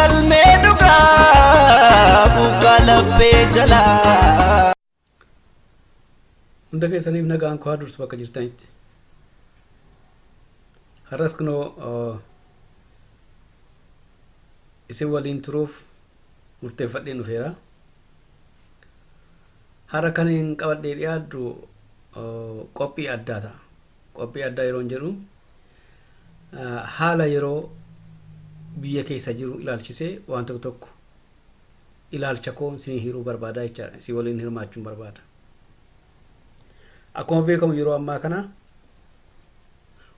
Galmee dhugaa quuqqaa laphee jalaa. Hunda keessaniif nagaan koo haa dursu bakka jirtanitti. Har'as kunoo isin waliin turuuf murteeffadheen dhufeera. Har'a kan hin qabadhee dhiyaadhu qophii addaa ta'a. Qophii addaa yeroon jedhu haala yeroo biyya keessa jiru ilaalchisee waan tokko tokko ilaalcha koo isinii hiruu barbaada jechaadha. Isin waliin hirmaachuun barbaada. Akkuma beekamu yeroo ammaa kana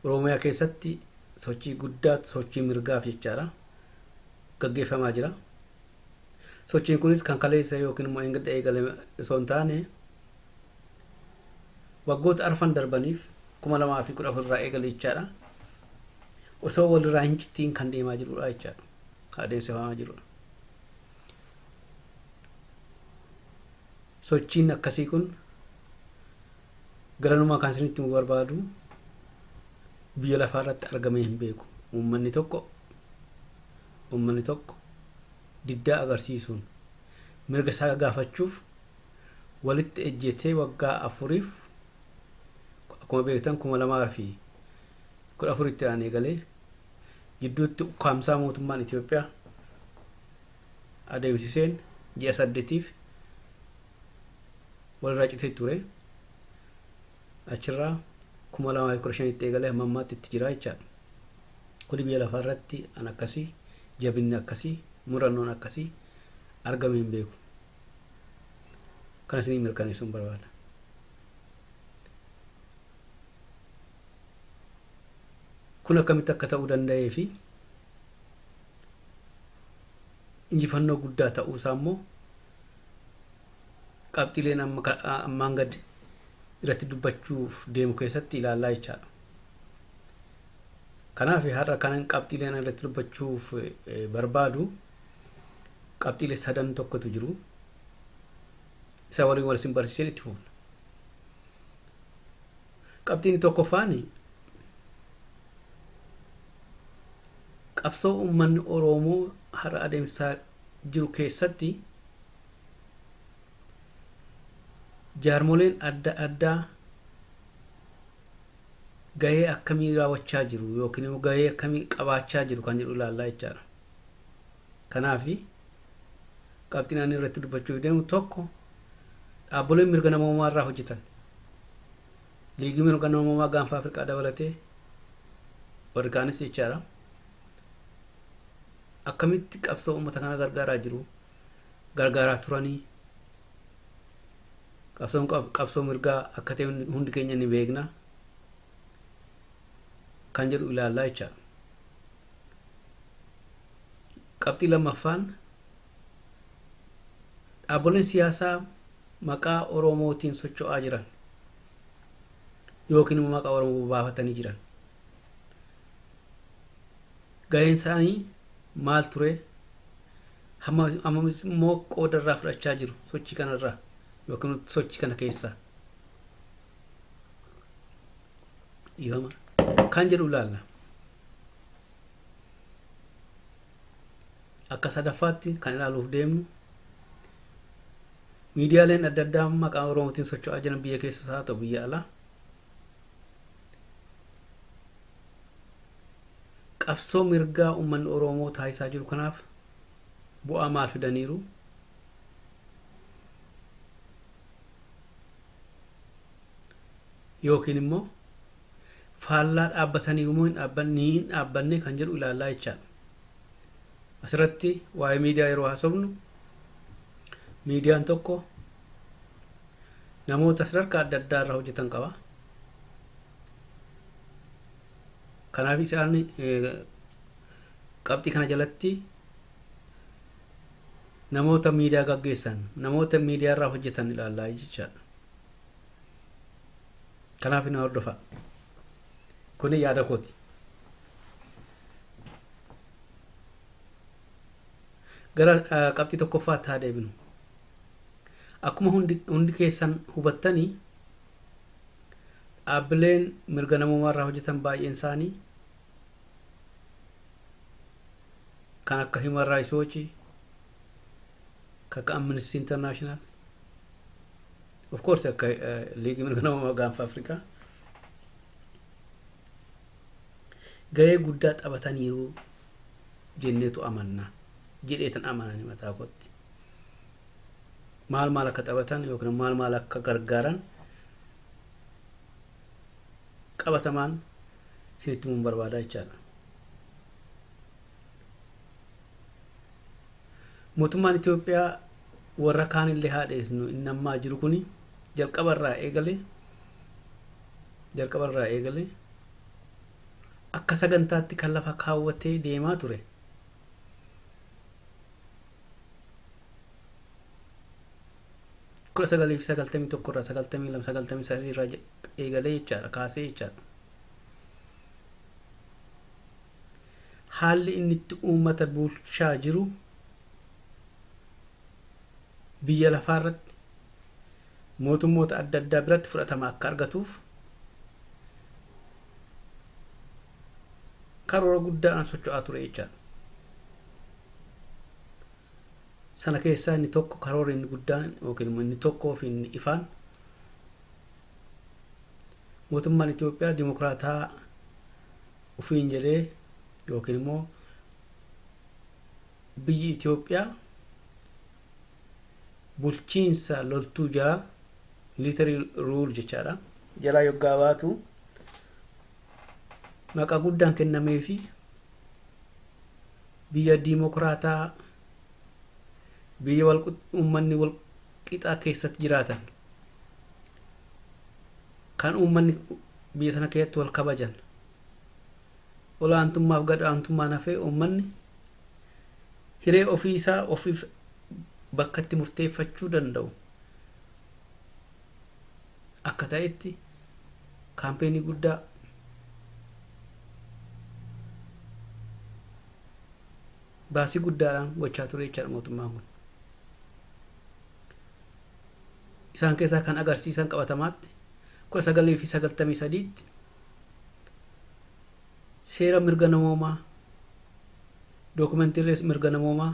Oromiyaa keessatti sochii guddaa sochii mirgaaf jechaadha gaggeeffamaa jira. Sochiin kunis kan kaleessa yookiin immoo eengadda eegale osoo hin taane waggoota arfan darbaniif 2014 irraa eegale jechaadha. Osoo walirraa hin cittiin kan deemaa jirudha jechaadha. Kan adeemsifamaa jirudha. Sochiin akkasii kun garanumaa kan isinitti himuu barbaadu biyya lafaa irratti argamee hin beeku. Uummanni tokko uummanni tokko diddaa agarsiisuun mirga isaa gaafachuuf walitti ejjetee waggaa afuriif akkuma beektan 2014tti aan eegalee jidduutti ukkaamsaa mootummaan Itoophiyaa adeemsiseen ji'a saddetiif walirraa citee ture. Achirraa 2015tti eegalee hamma ammaatti itti jira jechaadha. Kuni biyya lafaa irratti an akkasii, jabinni akkasii, murannoon akkasii argamee hin beeku. Kana isinii mirkaneessuun barbaada. Kun akkamitti akka ta'uu danda'ee fi injifannoo guddaa ta'uu isaa immoo qabxiileen amma ammaan gad irratti dubbachuuf deemu keessatti ilaallaa jechaadha. Kanaaf har'a kan qabxiileen irratti dubbachuuf barbaadu qabxiilee sadan tokkotu jiru. Isa waliin wal isin barsiiseen itti fufna. Qabxiin tokkoffaan qabsoo uummanni Oromoo har'a adeemsisaa jiru keessatti jaarmoleen adda addaa gahee akkamii raawwachaa jiru yookiin immoo gahee akkamii qabaachaa jiru kan jedhu ilaallaa jechaadha. Kanaaf qabxiin ani irratti dubbachuuf deemu tokko dhaabboleen mirga namoomaa irraa hojjetan liigii mirga namoomaa gaanfa Afrikaa dabalatee warri kaanis jechaadha. Akkamitti qabsoo uummata kana gargaaraa jiru gargaaraa turanii qabsoon qabsoo mirgaa akka ta'e hundi keenya ni beekna kan jedhu ilaallaa jechaadha. Qabxii lammaffaan dhaabboleen siyaasaa maqaa Oromootiin socho'aa jiran yookiin immoo maqaa Oromoo baafatanii jiran gaheen isaanii maal ture hammamis immoo qooda irraa fudhachaa jiru sochii kanarraa yookiin sochii kana keessaa dhiifama kan jedhu ilaalla. Akka sadaffaatti kan ilaaluuf deemnu miidiyaaleen adda addaa maqaa Oromootiin socho'aa jiran biyya keessas haa ta'u biyya alaa qabsoo mirgaa uummanni Oromoo taasisaa jiru kanaaf bu'aa maal fidaniiru? Yookiin immoo faallaa dhaabbataniiru moo hin dhaabbanne hin dhaabbanne kan jedhu ilaallaa jechaadha. Asirratti waa'ee miidiyaa yeroo haasofnu miidiyaan tokko namoota sadarkaa adda addaa irra hojjetan qaba. Kanaaf isaan qabxii kana jalatti namoota miidiyaa gaggeessan, namoota miidiyaa irraa hojjetan ilaallaa jechaadha. Kanaaf na hordofaa. Kuni yaada kooti. Gara qabxii tokkoffaatti haa deebinu. Akkuma hundi keessan hubattanii dhaabbileen mirga namoomaa irraa hojjetan baay'een isaanii Kan akka Human Rights Watch, kan akka Amnesty International, of course akka Liigii Mirga Namoomaa Gaanfa Afrikaa gahee guddaa taphataniiru jenneetu amanna jedheetan amanani mataa kootti. Maal maal akka taphatan yookiin maal maal akka gargaaran qabatamaan isinitti himuun barbaada jechaadha. Mootummaan Itoophiyaa warra kaanillee haa dheesnu, inni ammaa jiru kuni jalqabarraa eegalee akka sagantaatti kan lafa kaawwatee deemaa ture 1991 irraa, 92, 93 irraa eegalee jechaadha, kaasee jechaadha. Haalli inni itti uummata bulchaa jiru biyya lafaa irratti mootummoota adda addaa biratti fudhatama akka argatuuf karoora guddaadhaan socho'aa ture jechaadha. Sana keessaa inni tokko, karoorri inni guddaan yookiin immoo inni tokkoo fi inni ifaan, mootummaan Itoophiyaa dimokiraataa ufiin jedhee yookiin immoo biyyi Itoophiyaa bulchiinsa loltuu jala, military rule jechaadha, jalaa yoggaa baatu maqaa guddaan kennamee fi biyya dimokiraataa, biyya uummanni wal qixaa keessatti jiraatan, kan uummanni biyya sana keessatti wal kabajan, olaantummaaf gad aantummaan hafee uummanni hiree ofii isaa ofiif bakka itti murteeffachuu danda'u akka ta'etti kaampeenii guddaa baasii guddaadhaan gochaa ture jechaadha mootummaan kun. Isaan keessaa kan agarsiisan qabatamaatti 1993tti seera mirga namoomaa, dookumentiilee mirga namoomaa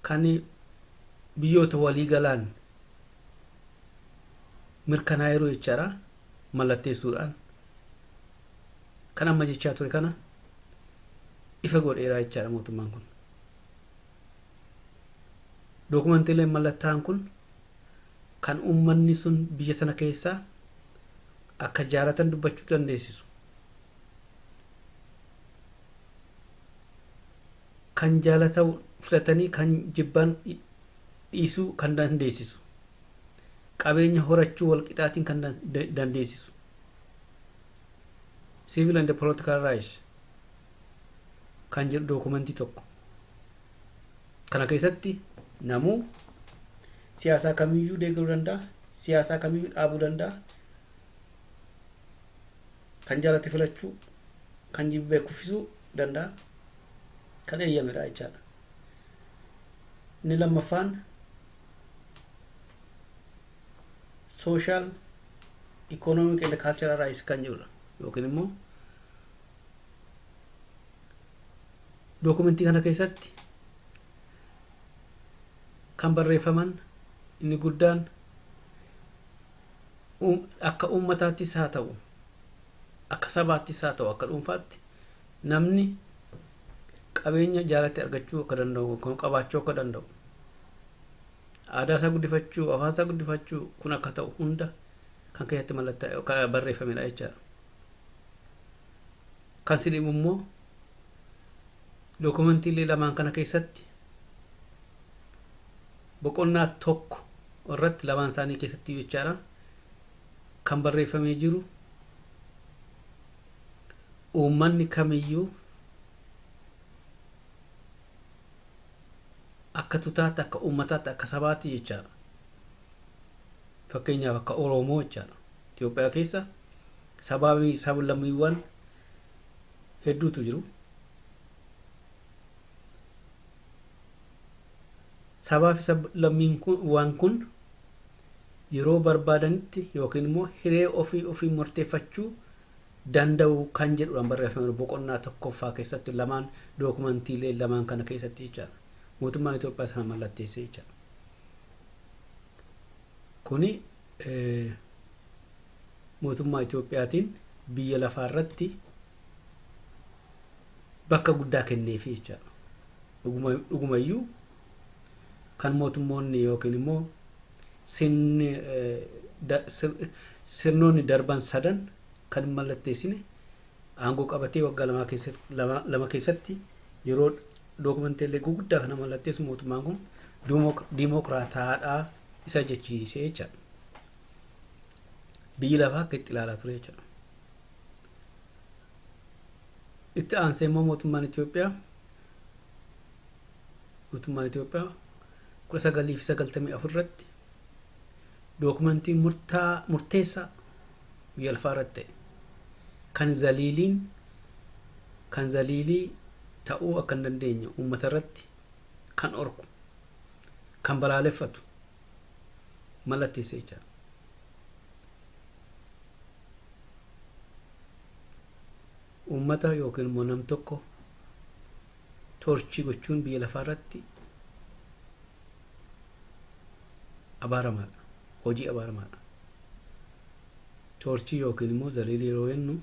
kan biyyoota walii galaan mirkanaa'eeru jechaadha, mallatteessuudhaan kan amma jechaa ture kana ifa godheeraa jechaadha mootummaan kun. Dookumentiileen mallattaa'an kun kan uummanni sun biyya sana keessaa akka jaalatan dubbachuu dandeessisu, kan jaalatan filatanii kan jibban dhiisuu kan dandeessisu, qabeenya horachuu walqixaatiin kan dandeessisu, civil and political rights kan jedhu dookumentii tokko. Kana keessatti namuu siyaasaa kamiyyuu deeggaruu danda'a, siyaasaa kamiyyuu dhaabuu danda'a, kan jaalate filachuu, kan jibbee kuffisuu danda'a, kan eeyyamedha jechaadha. Inni lammaffaan social, economic and cultural rights kan jedhudha, yookiin immoo dookumentii kana keessatti kan barreeffaman inni guddaan akka uummataattis haa ta'u, akka sabaattis haa ta'u, akka dhuunfaatti namni qabeenya jaalate argachuu akka danda'u, qabaachuu akka danda'u, aadaa isaa guddifachuu, afaan isaa guddifachuu, kun akka ta'u hunda kan keessatti mallattoo barreeffamedha jechaadha. Kan si dhibu immoo dookumentiilee lamaan kana keessatti boqonnaa tokko irratti lamaan isaanii keessatti jechaadha kan barreeffamee jiru, uummanni kamiyyuu akka tutaatti, akka uummataatti, akka sabaatti jechaadha. Fakkeenyaaf akka Oromoo jechaadha. Itoophiyaa keessa sabaa fi sablammiiwwan hedduutu jiru. Sabaa fi sablammiin kun waan kun yeroo barbaadanitti yookiin immoo hiree ofii ofii murteeffachuu danda'u kan jedhuudhaan barreeffame boqonnaa tokkoffaa keessatti, lamaan dookumantiilee lamaan kana keessatti jechaadha. Mootummaan Itoophiyaa sana mallatteessee jechaadha. Kuni mootummaa Itoophiyaatiin biyya lafaa irratti bakka guddaa kenneefi jechaadha. Dhugumayyuu kan mootummoonni yookiin immoo sirnoonni darban sadan kan hin mallatteessine, aangoo qabatee waggaa 2 keessatti yeroo dookumantiilee guguddaa kana mallatteessu, mootummaan kun diimokiraataadhaa isa jechiisee jechaadha. Biyyi lafaa akka itti ilaalaa ture jechaadha. Itti aansee immoo mootummaan Itoophiyaa 1994 irratti dookumentii murteessaa biyya lafaa irratti ta'e, kan zaliilii ta'uu akka hin dandeenye uummata irratti kan orku, kan balaaleffatu mallatteesse jechaadha. Uummata yookiin immoo nam tokko torture gochuun biyya lafaa irratti abaaramaadha. Hojii abaaramaadha. Torture yookiin immoo zaliilii yeroo jennu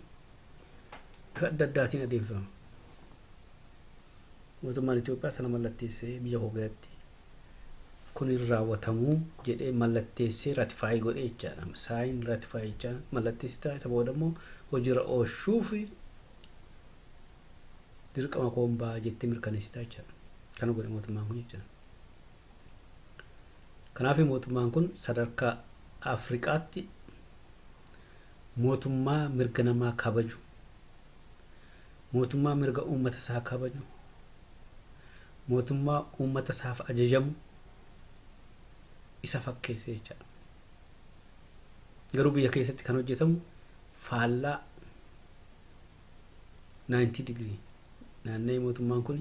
bifa adda addaatiin adeemsifama. Mootummaan Itoophiyaa sana mallatteessee, biyya koo keessatti kun hin raawwatamuu jedhee mallatteessee ratify godhee jechaadha. Sign ratify jechaa mallatteessitaa, isa booda immoo hojiirra oolchuuf dirqama koon ba'a jettee mirkaneessitaa jechaadha. Kana godhe mootummaan kun jechaadha. Kanaaf mootummaan kun sadarkaa Afrikaatti mootummaa mirga namaa kabaju, mootummaa mirga uummata isaa kabaju, mootummaa uummata isaaf ajajamu isa fakkeesse jechaadha. Garuu biyya keessatti kan hojjetamu faallaa 90 degree naanna'ee, mootummaan kun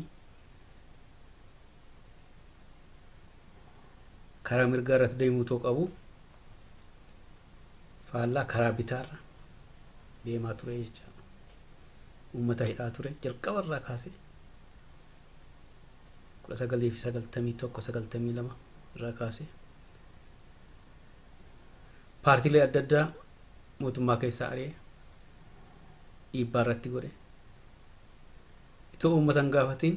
karaa mirgaa irratti deemuu too qabu faallaa karaa bitaarra deemaa ture jechaadha. Uummata hidhaa ture jalqaba irraa kaasee, 1991, 92 irraa kaasee, paartiilee adda addaa mootummaa keessaa ari'ee dhiibbaa irratti godhe, itoo uummata hin gaafatiin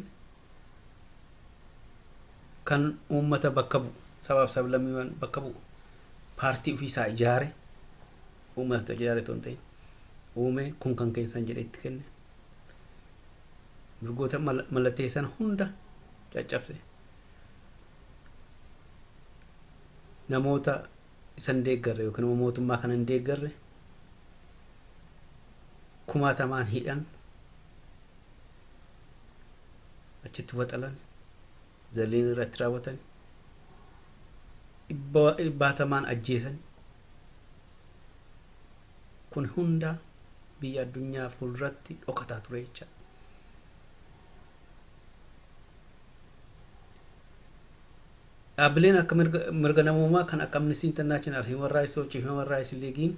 kan uummata bakka bu'u, sabaaf sablammiiwwan bakka bu'u paartii ofiisaa ijaare, uummata ijaare otoo hin ta'in uume, kun kan keessan jedhee itti kenne, mirgoota mallatteessan hunda caccabse, namoota isan deeggarre yookiin immoo mootummaa kana hin deeggarre kumaatamaan hidhan, achitti waxalan, zaliin irratti raawwatan, dhibbaatamaan ajjeesan. Kun hunda biyya addunyaa fuulduratti dhokataa ture jecha. Dhaabbileen akka mirga namoomaa kan akka Amnesty International, Human Rights Watch, Human Rights League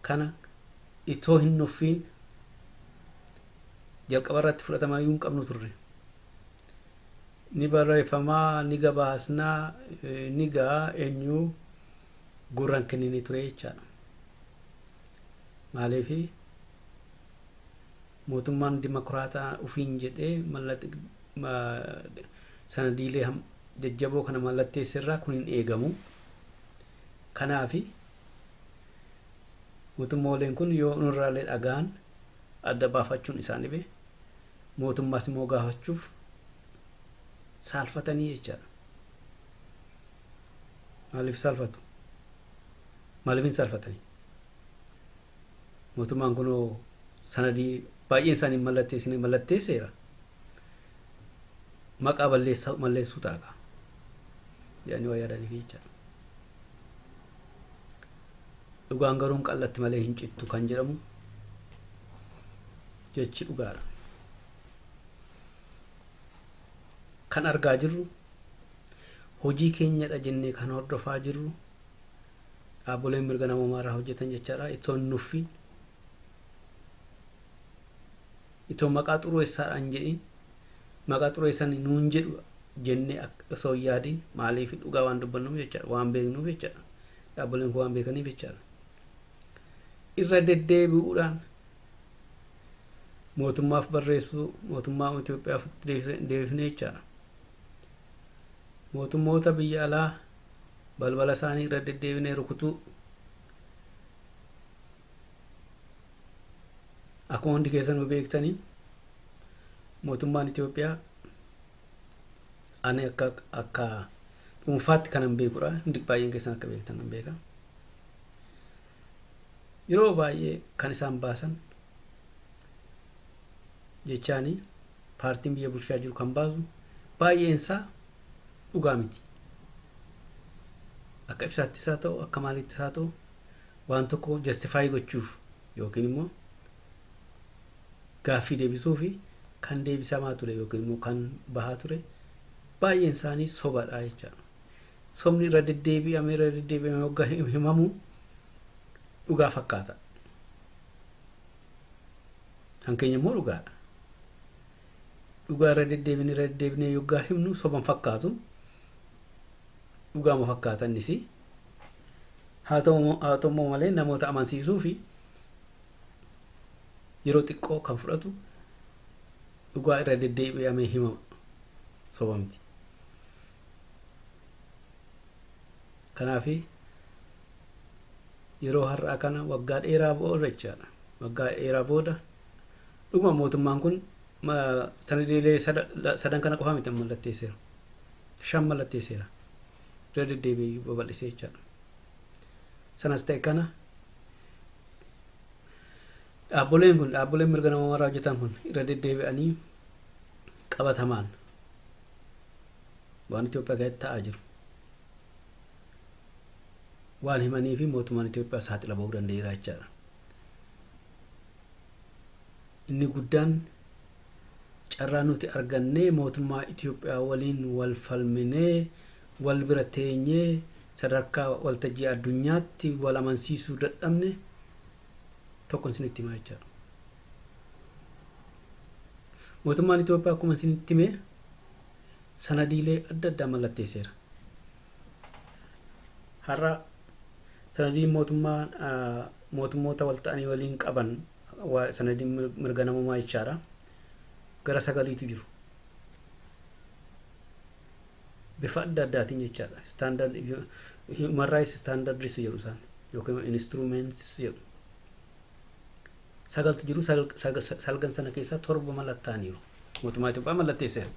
kana itoo hin nuffiin jalqaba irratti fudhatamaa iyyuu hin qabnu turre. Ni barreeffamaa, ni gabaasnaa, ni ga'a, eenyu gurran kenninii ture jechaadha. Maaliifi mootummaan dimokiraataa ufiin jedhee sanadiilee jajjaboo kana mallatteesse irraa kun hin eegamu. Kanaafi mootummooleen kun yoo nurraallee dhagaan adda baafachuun isaan dhibe, mootummaas immoo gaafachuuf saalfatanii jechaadha. Maaliif saalfatu? Maaliif hin saalfatanii? Mootummaan kunoo sanadii baay'een isaanii mallatteessine mallatteesseera. Maqaa balleessuu ta'a jedhanii waa yaadaniif jechaadha. Dhugaan garuu hin qallatti malee hin cittu kan jedhamu jechi dhugaadha. Kan argaa jirru, hojii keenyadha jennee kan hordofaa jirru, dhaabboleen mirga namoomaa irraa hojjetan jechaadha. Itoo hin nuffiin Itoo maqaa xureessaadhaan jedhin, maqaa xureessan nuun jedhu jennee osoo hin yaadin, maaliif? Dhugaa waan dubbannuuf jechaadha, waan beeknuuf jechaadha, dhaabboleen kun waan beekaniif jechaadha. Irra deddeebi'uudhaan mootummaaf barreessuu, mootummaa Itoophiyaaf deebifnee jechaadha. Mootummoota biyya alaa balbala isaanii irra deddeebinee rukutuu. Akkuma hundi keessanuu beektanii, mootummaan Itoophiyaa, ani akka dhuunfaatti kanan beekudha, hundi baay'een keessan akka beektan nan beeka. Yeroo baay'ee kan isaan baasan jechaani, paartiin biyya bulchaa jiru kan baasu baay'een isaa dhugaa miti. Akka ibsaattis haa ta'u, akka maaliittis haa ta'u, waan tokko justify gochuuf yookiin immoo gaaffii deebisuu fi kan deebisamaa ture yookiin immoo kan bahaa ture baay'een isaanii sobadha jechaadha. Sobni irra deddeebi'amee irra deddeebi'amee waggaa himamu dhugaa fakkaata. Kan keenya immoo dhugaadha. Dhugaa irra deddeebinee irra deddeebinee yoggaa himnu soban fakkaatu. Dhugaama fakkaata innis. Haa ta'u malee, namoota amansiisuu fi yeroo xiqqoo kan fudhatu dhugaa irra deddeebi'amee himama, soba miti. Kanaaf yeroo har'aa kana, waggaa dheeraa booda jechaadha. Waggaa dheeraa booda dhuguma mootummaan kun sanadiilee sadan kana qofa miti mallatteesseera. Shan mallatteesseera. Irra deddeebi'ee babal'isee jechaadha. Sanas ta'e kana, dhaabboleen kun, dhaabboleen mirga namoomaa hojjetan kun irra deddeebi'anii qabatamaan waan Itoophiyaa keessatti ta'aa jiru waan himanii fi mootummaan Itoophiyaa saaxila ba'uu danda'eera jechaadha. Inni guddaan carraa nuti argannee mootummaa Itoophiyaa waliin wal falminee, wal bira teenyee, sadarkaa waltajjii addunyaatti wal amansiisuu dadhabne tokko isinitti himaa jechaadha. Mootummaan Itoophiyaa akkuma isinitti hime sanadiilee adda addaa mallatteesseera. Har'a sanadiin mootummaa mootummoota wal ta'anii waliin qaban, sanadiin mirga namummaa jechaadha. Gara sagaliitu jiru. Bifa adda addaatiin jechaadha. Standard human rights standards jedhu isaan yookiin instruments jedhu. Sagaltu jiru. Salgan sana keessaa torba mallattaaniiru. Mootummaa Itoophiyaa mallatteesseera.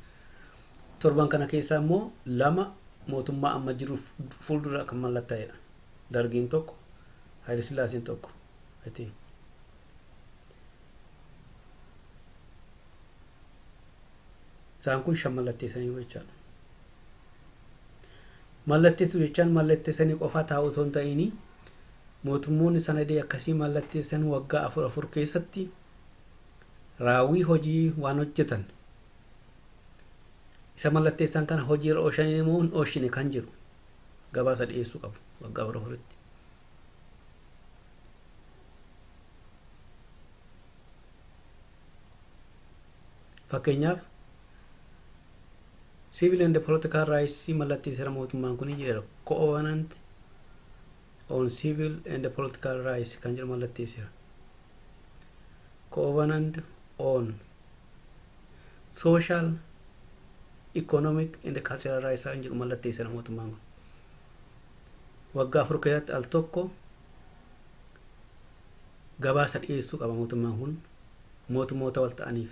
Torban kana keessaa immoo lama mootummaa amma jiru fuuldura kan mallattaa'edha. Dargiin tokko, Haayile Sillaaseen tokko. I think. Isaan kun shan mallatteessaniiru jechaadha. Mallatteessuu jechaan mallatteessanii qofaa taa'uu osoo hin ta'in, mootummoonni sanadii akkasii mallatteessan waggaa afur afur keessatti raawwii hojii waan hojjetan isa mallatteessan kana hojii irra oolchanii immoo hin oolchine kan jedhu gabaasa dhiyeessuu qabu waggaa 4 afuritti. Fakkeenyaaf, civil and political rights mallatteessera mootummaan kun jedheera. Covenant on civil and political rights kan jedhu mallatteesseera. Covenant on social, economic and cultural rights kan jedhu mallatteesseera mootummaan kun. Waggaa 4 keessatti al tokko gabaasa dhiyeessuu qaba mootummaan kun mootummoota wal ta'aniif,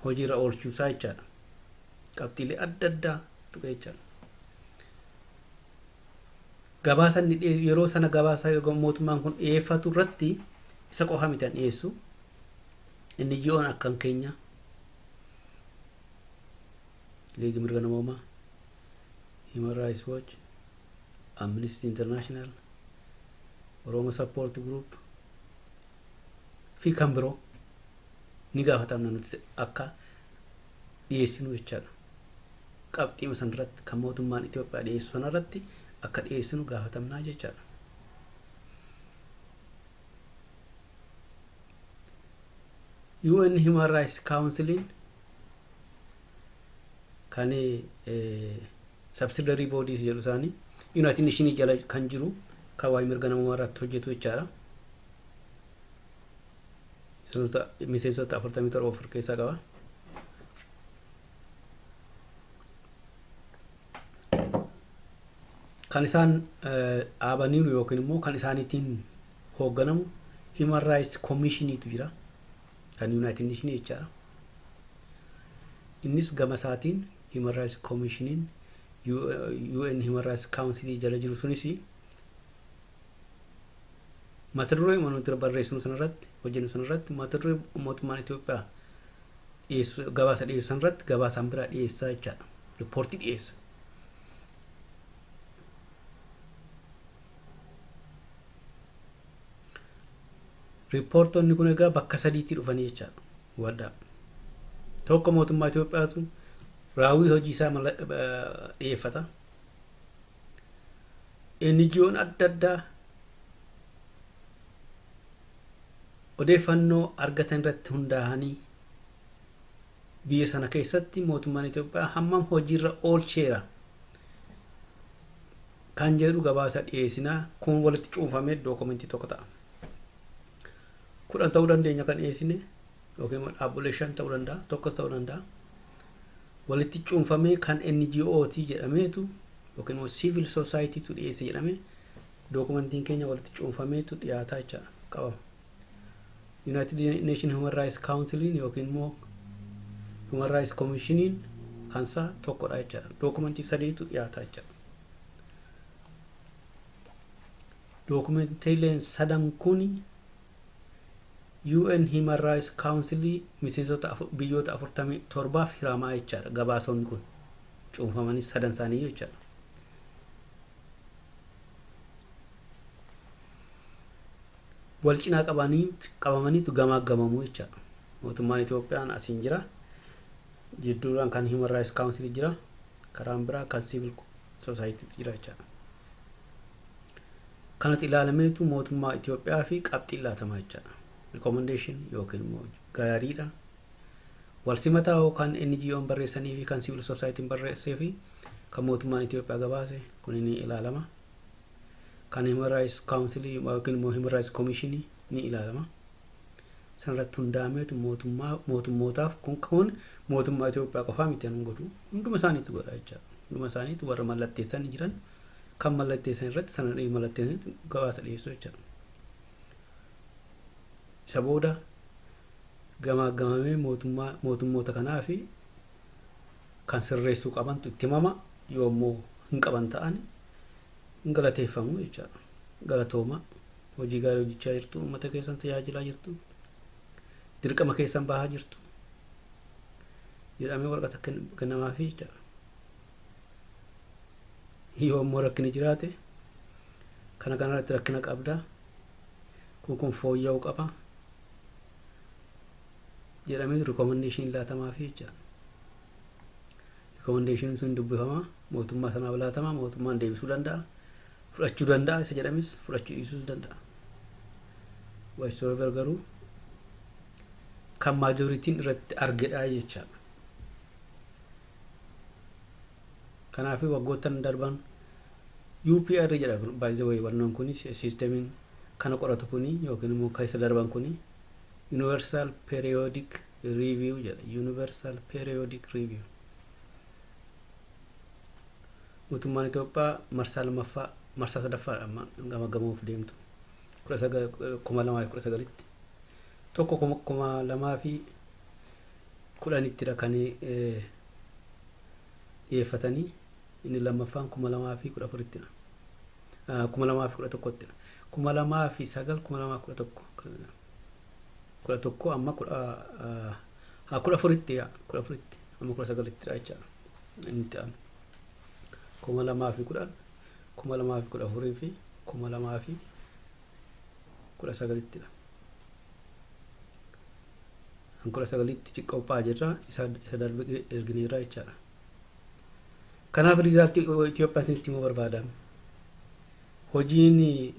hojiirra oolchuusaa jechaadha. Qabxiilee adda addaa tuqee jechaadha. Gabaasa inni yeroo sana gabaasa mootummaan kun dhiyeeffatu irratti isa qofa miti kan dhiyeessu. Inni ji'oon akkan keenya Liigii Mirga Namoomaa, Human Rights Watch, Amnesty International, Oromo Support Group fi kan biroo ni gaafatamna nuti akka dhiyeessinu jechaadha. Qabxiima sanarratti, kan mootummaan Itoophiyaa dhiyeessu sanarratti akka dhiyeessinu gaafatamnaa jechaadha. UN Human Rights Councilin kan subsidiary bodies jedhu isaanii, United Nations jala kan jiru, kan waa'ee mirga namummaa irratti hojjetu jechaadha. Miseensota 47 of keessaa qaba. Kan isaan dhaabaniiru yookiin immoo kan isaaniitiin hoogganamu Human Rights Commissioniitu jira. Kan United Nations jechaadha. Innis gama isaatiin Human Rights Commissioniin UN Human Rights Council jala jiru sunis mata duree nuti barreessinu sanarratti, hojjennu sanarratti, mata duree mootummaan Itoophiyaa dhiyeessu, gabaasa dhiyeessu sanarratti gabaasaan biraa dhiyeessaa jechaadha. Riippoortii dhiyeessa. Riippoortonni kun egaa bakka sadiitti dhufanii jechaadha. Hubadhaa. Tokko, mootummaa Itoophiyaatu raawwii hojii isaa dhiyeeffata. NGO'n adda addaa odeeffannoo argatan irratti hundaa'anii biyya sana keessatti mootummaan Itoophiyaa hammam hojiirra oolcheera kan jedhu gabaasa dhiyeessinaa. Kun walitti cuunfamee dookumentii tokko ta'a. 10 ta'uu dandeenya kan dhiyeessine, yookiin immoo dhaabbilee shan ta'uu danda'a, tokkos ta'uu danda'a. Walitti cuunfamee kan NGOT jedhameetu yookiin immoo civil society tu dhiyeesse jedhamee dookumentiin keenya walitti cuunfameetu dhiyaataa jechaadha, qabama. United Nation Human Rights Counciliin yookiin immoo Human Rights Commissioniin kansaa tokkodha jechaadha. Dookumentii sadiitu dhiyaataa jechaadha. Dookumentiileen sadan kuni UN Human Rights Council miseensota biyyoota 47f hiramaa jechaadha. Gabaasonni kun cuunfamanii sadan isaanii jechaadha. Wal cinaa qabanii qabamaniitu gamaagamamuu jechaadha. Mootummaan Itoophiyaan asiin jira. Jidduudhaan kan Human Rights Council jira. Karaan biraa kan Civil Society jira jechaadha. Kanatti ilaalameetu mootummaa Itoophiyaa fi qabxiin laatamaa jechaadha. Recommendation yookiin immoo gaariidha. Wal simataa yookaan NGO'n barreessanii fi kan Civil Society barreessee fi kan mootummaan Itoophiyaa gabaase kun ni ilaalama. Kan Human Rights Council yookiin immoo Human Rights Commission ni ilaalama. Sanarratti hundaa'ameetu mootummaa mootummootaaf kun mootummaa Itoophiyaa qofaa miti kan godhu, hunduma isaaniitu godha jechaadha. Hunduma isaaniitu, warra mallatteessan jiran, kan mallatteessan irratti sana mallatteessan gabaasa dhiyeessu jechaadha. Isa booda gamaagamamee mootummaa mootummoota kanaa fi kan sirreessuu qabantu itti himama. Yoommoo hin qaban ta'an hin galateeffamu jechaadha. Galatooma, hojii gaarii hojjechaa jirtu, uummata keessan tajaajilaa jirtu, dirqama keessan bahaa jirtu jedhamee waraqata kennamaafii jechaadha. Yoo immoo rakkinni jiraate, kana kanarratti rakkina qabda, kun kun fooyya'uu qaba jedhamee recommendation laatamaafi jechaadha. Recommendation sun dubbifama, mootummaa sanaaf laatama, mootummaan deebisuu danda'a, fudhachuu danda'a, isa jedhames fudhachuu dhiisuus danda'a. Whatsoever, garuu kan majorityn irratti argedha jechaadha. Kanaaf waggoottan darban UPR jedha, by the way, wannoon kuni, siistemiin kana qoratu kuni yookiin immoo keessa darban kuni Universal Periodic Review jedha. Universal Periodic Review. Mootummaan Itoophiyaa marsaa lammaffaa, marsaa sadaffaadha amma gamagamuuf deemtu, 2019tti. Tokko 2010ttidha kan dhiyeeffatanii, inni lammaffaan 2014ttidha. 2011ttidha. 2009, 2011, 11, amma 14tti, 14tti, amma 19ttidha jechaadha. Inni itti aanu. 2010, 2014 fi 2019ttidha. Kan 19tti qophaa'aa jirra, isa darbe ergineerra jechaadha. Kanaaf resultii Itoophiyaa isinitti himuu barbaada. Hojiin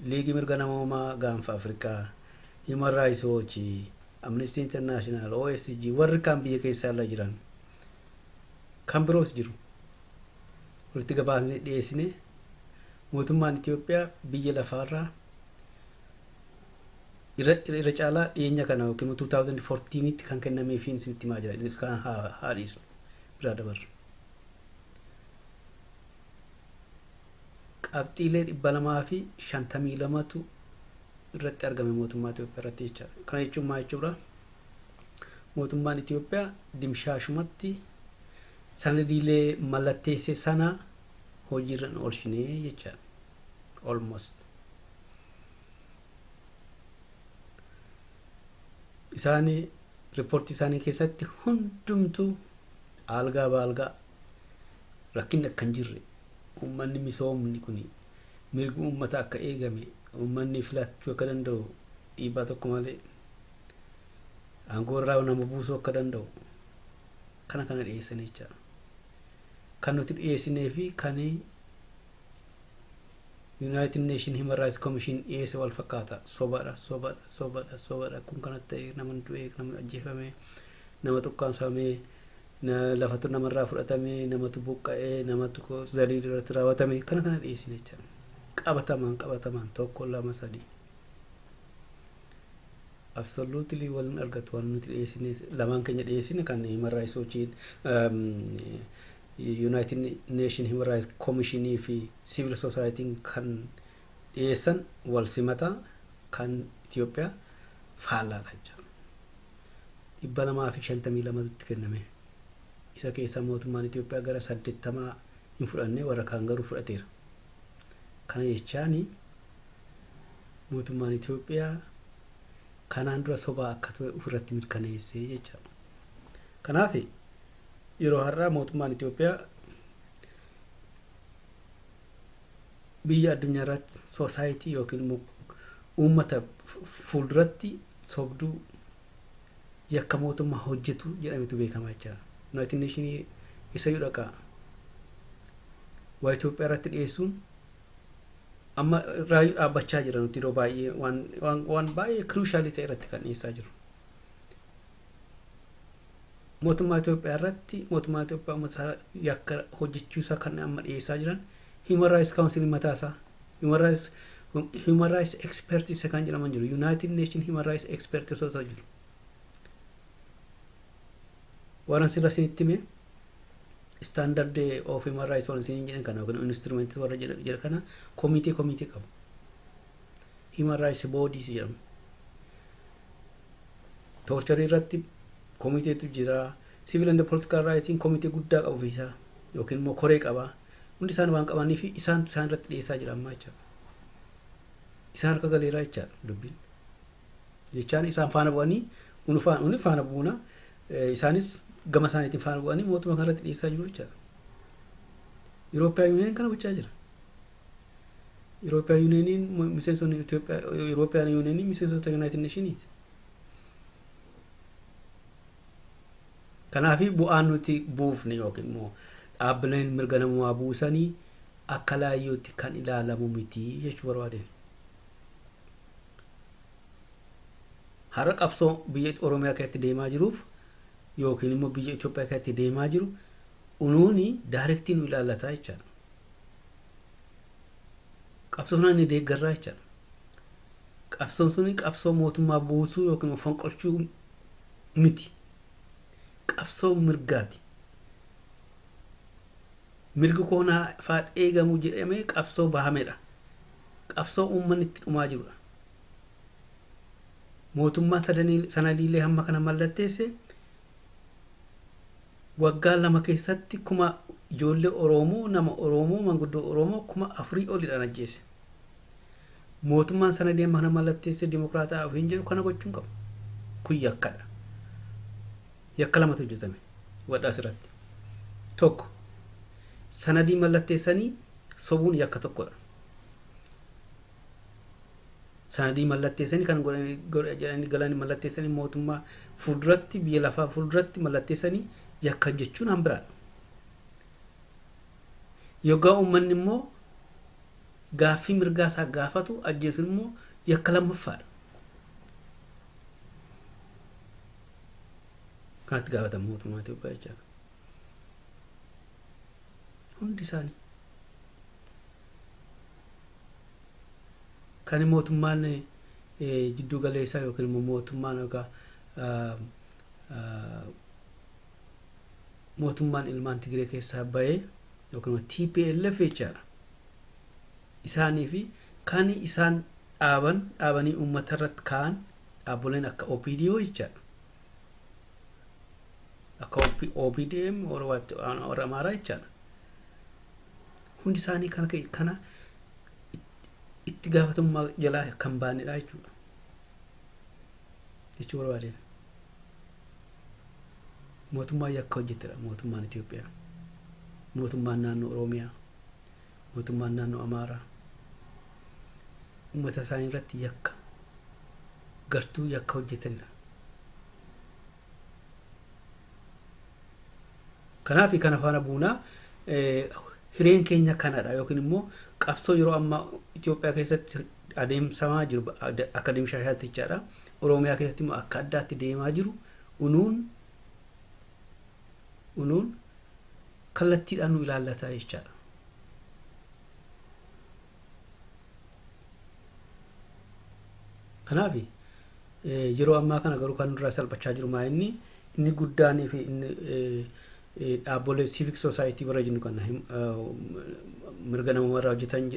Liigii Mirga Namoomaa Gaanfa Afrikaa, Human Rights Watch, Amnesty International, OSG, warri kaan biyya keessaa irra jiran kan biroos jiru walitti gabaasnee dhiyeessine. Mootummaan Itoophiyaa biyya lafaarraa irra caalaa dhiyeenya kana yookiin 2014tti kan kennameefiin isinitti himaa jira. Kan haa dhiisnu, biraa dabarra. Qabxiilee 252tu irratti argame mootummaa Itoophiyaa irratti jechaadha. Kana jechuun maal jechuudha? Mootummaan Itoophiyaa dimshaashumatti sanadiilee mallatteesse sana hojiirra hin oolchine jechaadha. Almost. Isaan riippoortii isaanii keessatti hundumtuu aalgaa baalgaa rakkinni akka hin jirre, uummanni misoomni kun mirgi uummata akka eegame, uummanni filachuu akka danda'u, dhiibbaa tokko malee aangoo irraa nama buusuu akka danda'u kana dhiyeessan jechaadha. Kan nuti dhiyeessinee fi kan United Nation Human Rights Commission dhiyeesse wal fakkaata. Sobadha, sobadha, sobadha, sobadha. Kun kana ta'e, nama du'e, nama ajjeefame, nama xuqqaamsame, lafatu namarraa fudhatame, namatu buqqa'ee, namatu zaliil irratti raawwatame, kana dhiyeessine jechaadha. Qabatamaan qabatamaan tokko, lama, sadii. Absolutely waliin argatu waan nuti dhiyeessine, lamaan keenya dhiyeessine, kan Human Rights Watch, United Nation Human Rights Commissionii fi Civil Society kan dhiyeessan wal simata, kan Itoophiyaa faallaadha jechuudha. 252tti kenname. Isa keessaa mootummaan Itoophiyaa gara 80 hin fudhanne, warra kaan garuu fudhateera. Kana jechaani mootummaan Itoophiyaa kanaan dura sobaa akka ture ofirratti mirkaneessee jechaadha. Kanaaf yeroo har'aa mootummaan Itoophiyaa biyya addunyaa irratti society yookiin immoo uummata fuulduratti sobduu yakka mootummaa hojjetu jedhametu beekama jechaadha. United Nation isayyuu dhaqaa waa Itoophiyaa irratti dhiyeessuun amma raayyuu dhaabbachaa jira. Nuti yeroo baay'ee waan baay'ee crucial ta'e irratti kan dhiyeessaa jiru. Mootummaa Itoophiyaa irratti, mootummaa Itoophiyaa uummata yakka hojjechuu isaa kan amma dhiyeessaa jiran Human Rights Council mataa isaa, Human Rights Expert isa kan jedhaman jiru, United Nation Human Rights Expert isa jiru. Warran sirra isinitti hime, standard of human rights warra isin jedhan kana yookiin instrument warra jedhan kana komitee qabu. Human Rights Bodies jedhamu. Torture irratti komiteetu jira. Civil and political rights komitee guddaa qabu ofiisaa yookiin immoo koree qaba. Hundi isaan waan qabanii fi isaan irratti dhiyeessaa jira ammaa jechaadha. Isaan harka galeeraa jechaadha dubbiin. Jechaan isaan faana bu'anii, uni faana bu'uuna, isaanis gama isaaniitiin faana bu'anii mootummaa kanarratti dhiyeessaa jiru jechaadha. European Union kana gochaa jira. European Unioniin miseensonni Itoophiyaa, European Unioniin miseensota United Nationiiti. Kanaaf bu'aan nuti buufne yookiin immoo dhaabbileen mirga namummaa buusanii akka laayyootti kan ilaalamu miti jechuu barbaadeen. Har'a qabsoo biyya Oromiyaa keessatti deemaa jiruuf yookiin immoo biyya Itoophiyaa keessatti deemaa jiru unuuni direct nu ilaallataa jechaadha. Qabsoo sana ni deeggarraa jechaadha. Qabsoon suni qabsoo mootummaa buusuu yookiin fonqolchuu miti. Qabsoo mirgaati. Mirgi koo naaf haa eegamu jedhamee qabsoo bahamedha. Qabsoo uummanni itti dhumaa jirudha. Mootummaa sanadiilee hamma kana mallatteesse waggaa 2 keessatti kuma ijoollee Oromoo, nama Oromoo, manguddoo Oromoo 4000 olidhaan ajjeese. Mootummaan sanadii hamma kana mallatteesse dimokiraataa ofiin jedhu kana gochuun qabu. Kun yakkadha. Yakka lamatu hojjetame. Hubadhaa asirratti. Tokko, sanadii mallatteessanii sobuun yakka tokkodha. Sanadii mallatteessanii kan jedhanii galanii mallatteessanii mootummaa fuulduratti, biyya lafaa fuulduratti mallatteessanii yakka jechuun han biraadha. Yoggaa uummanni immoo gaaffii mirgaa isaa gaafatu ajjeesuun immoo yakka lammaffaadha. Kanatti gaafatamu mootummaa Itoophiyaa jechaadha. Hundi isaanii. Kan mootummaan jidduu galeessaa yookiin immoo mootummaan yookaan mootummaan ilmaan Tigree keessaa bahee yookiin immoo TPLF jechaadha. Isaanii fi kan isaan dhaaban dhaabanii uummata irratti ka'an dhaabboleen akka OPDO jechaadha. Akka OPDM warra Amaaraa jechaadha. Hundi isaanii kana itti gaafatamummaa jalaa kan baanedha jechuudha. Jechuu barbaadeen. Mootummaa yakka hojjetedha mootummaan Itoophiyaa. Mootummaan naannoo Oromiyaa. Mootummaan naannoo Amaaraa. Uummata isaanii irratti yakka gartuu yakka hojjetanidha. Kanaaf kana faana buunaa hireen keenya kanadha yookiin immoo qabsoo yeroo ammaa Itoophiyaa keessatti adeemsamaa jiru akka dimshaashaatti jechaadha. Oromiyaa keessatti immoo akka addaatti deemaa jiru unuun kallattiidhaan nu ilaallataa jechaadha. Kanaaf yeroo ammaa kana garuu kan nurraa salphachaa jiru maa inni guddaanii fi inni dhaabbolee civic society warra jennu kana mirga namummaa irraa hojjetan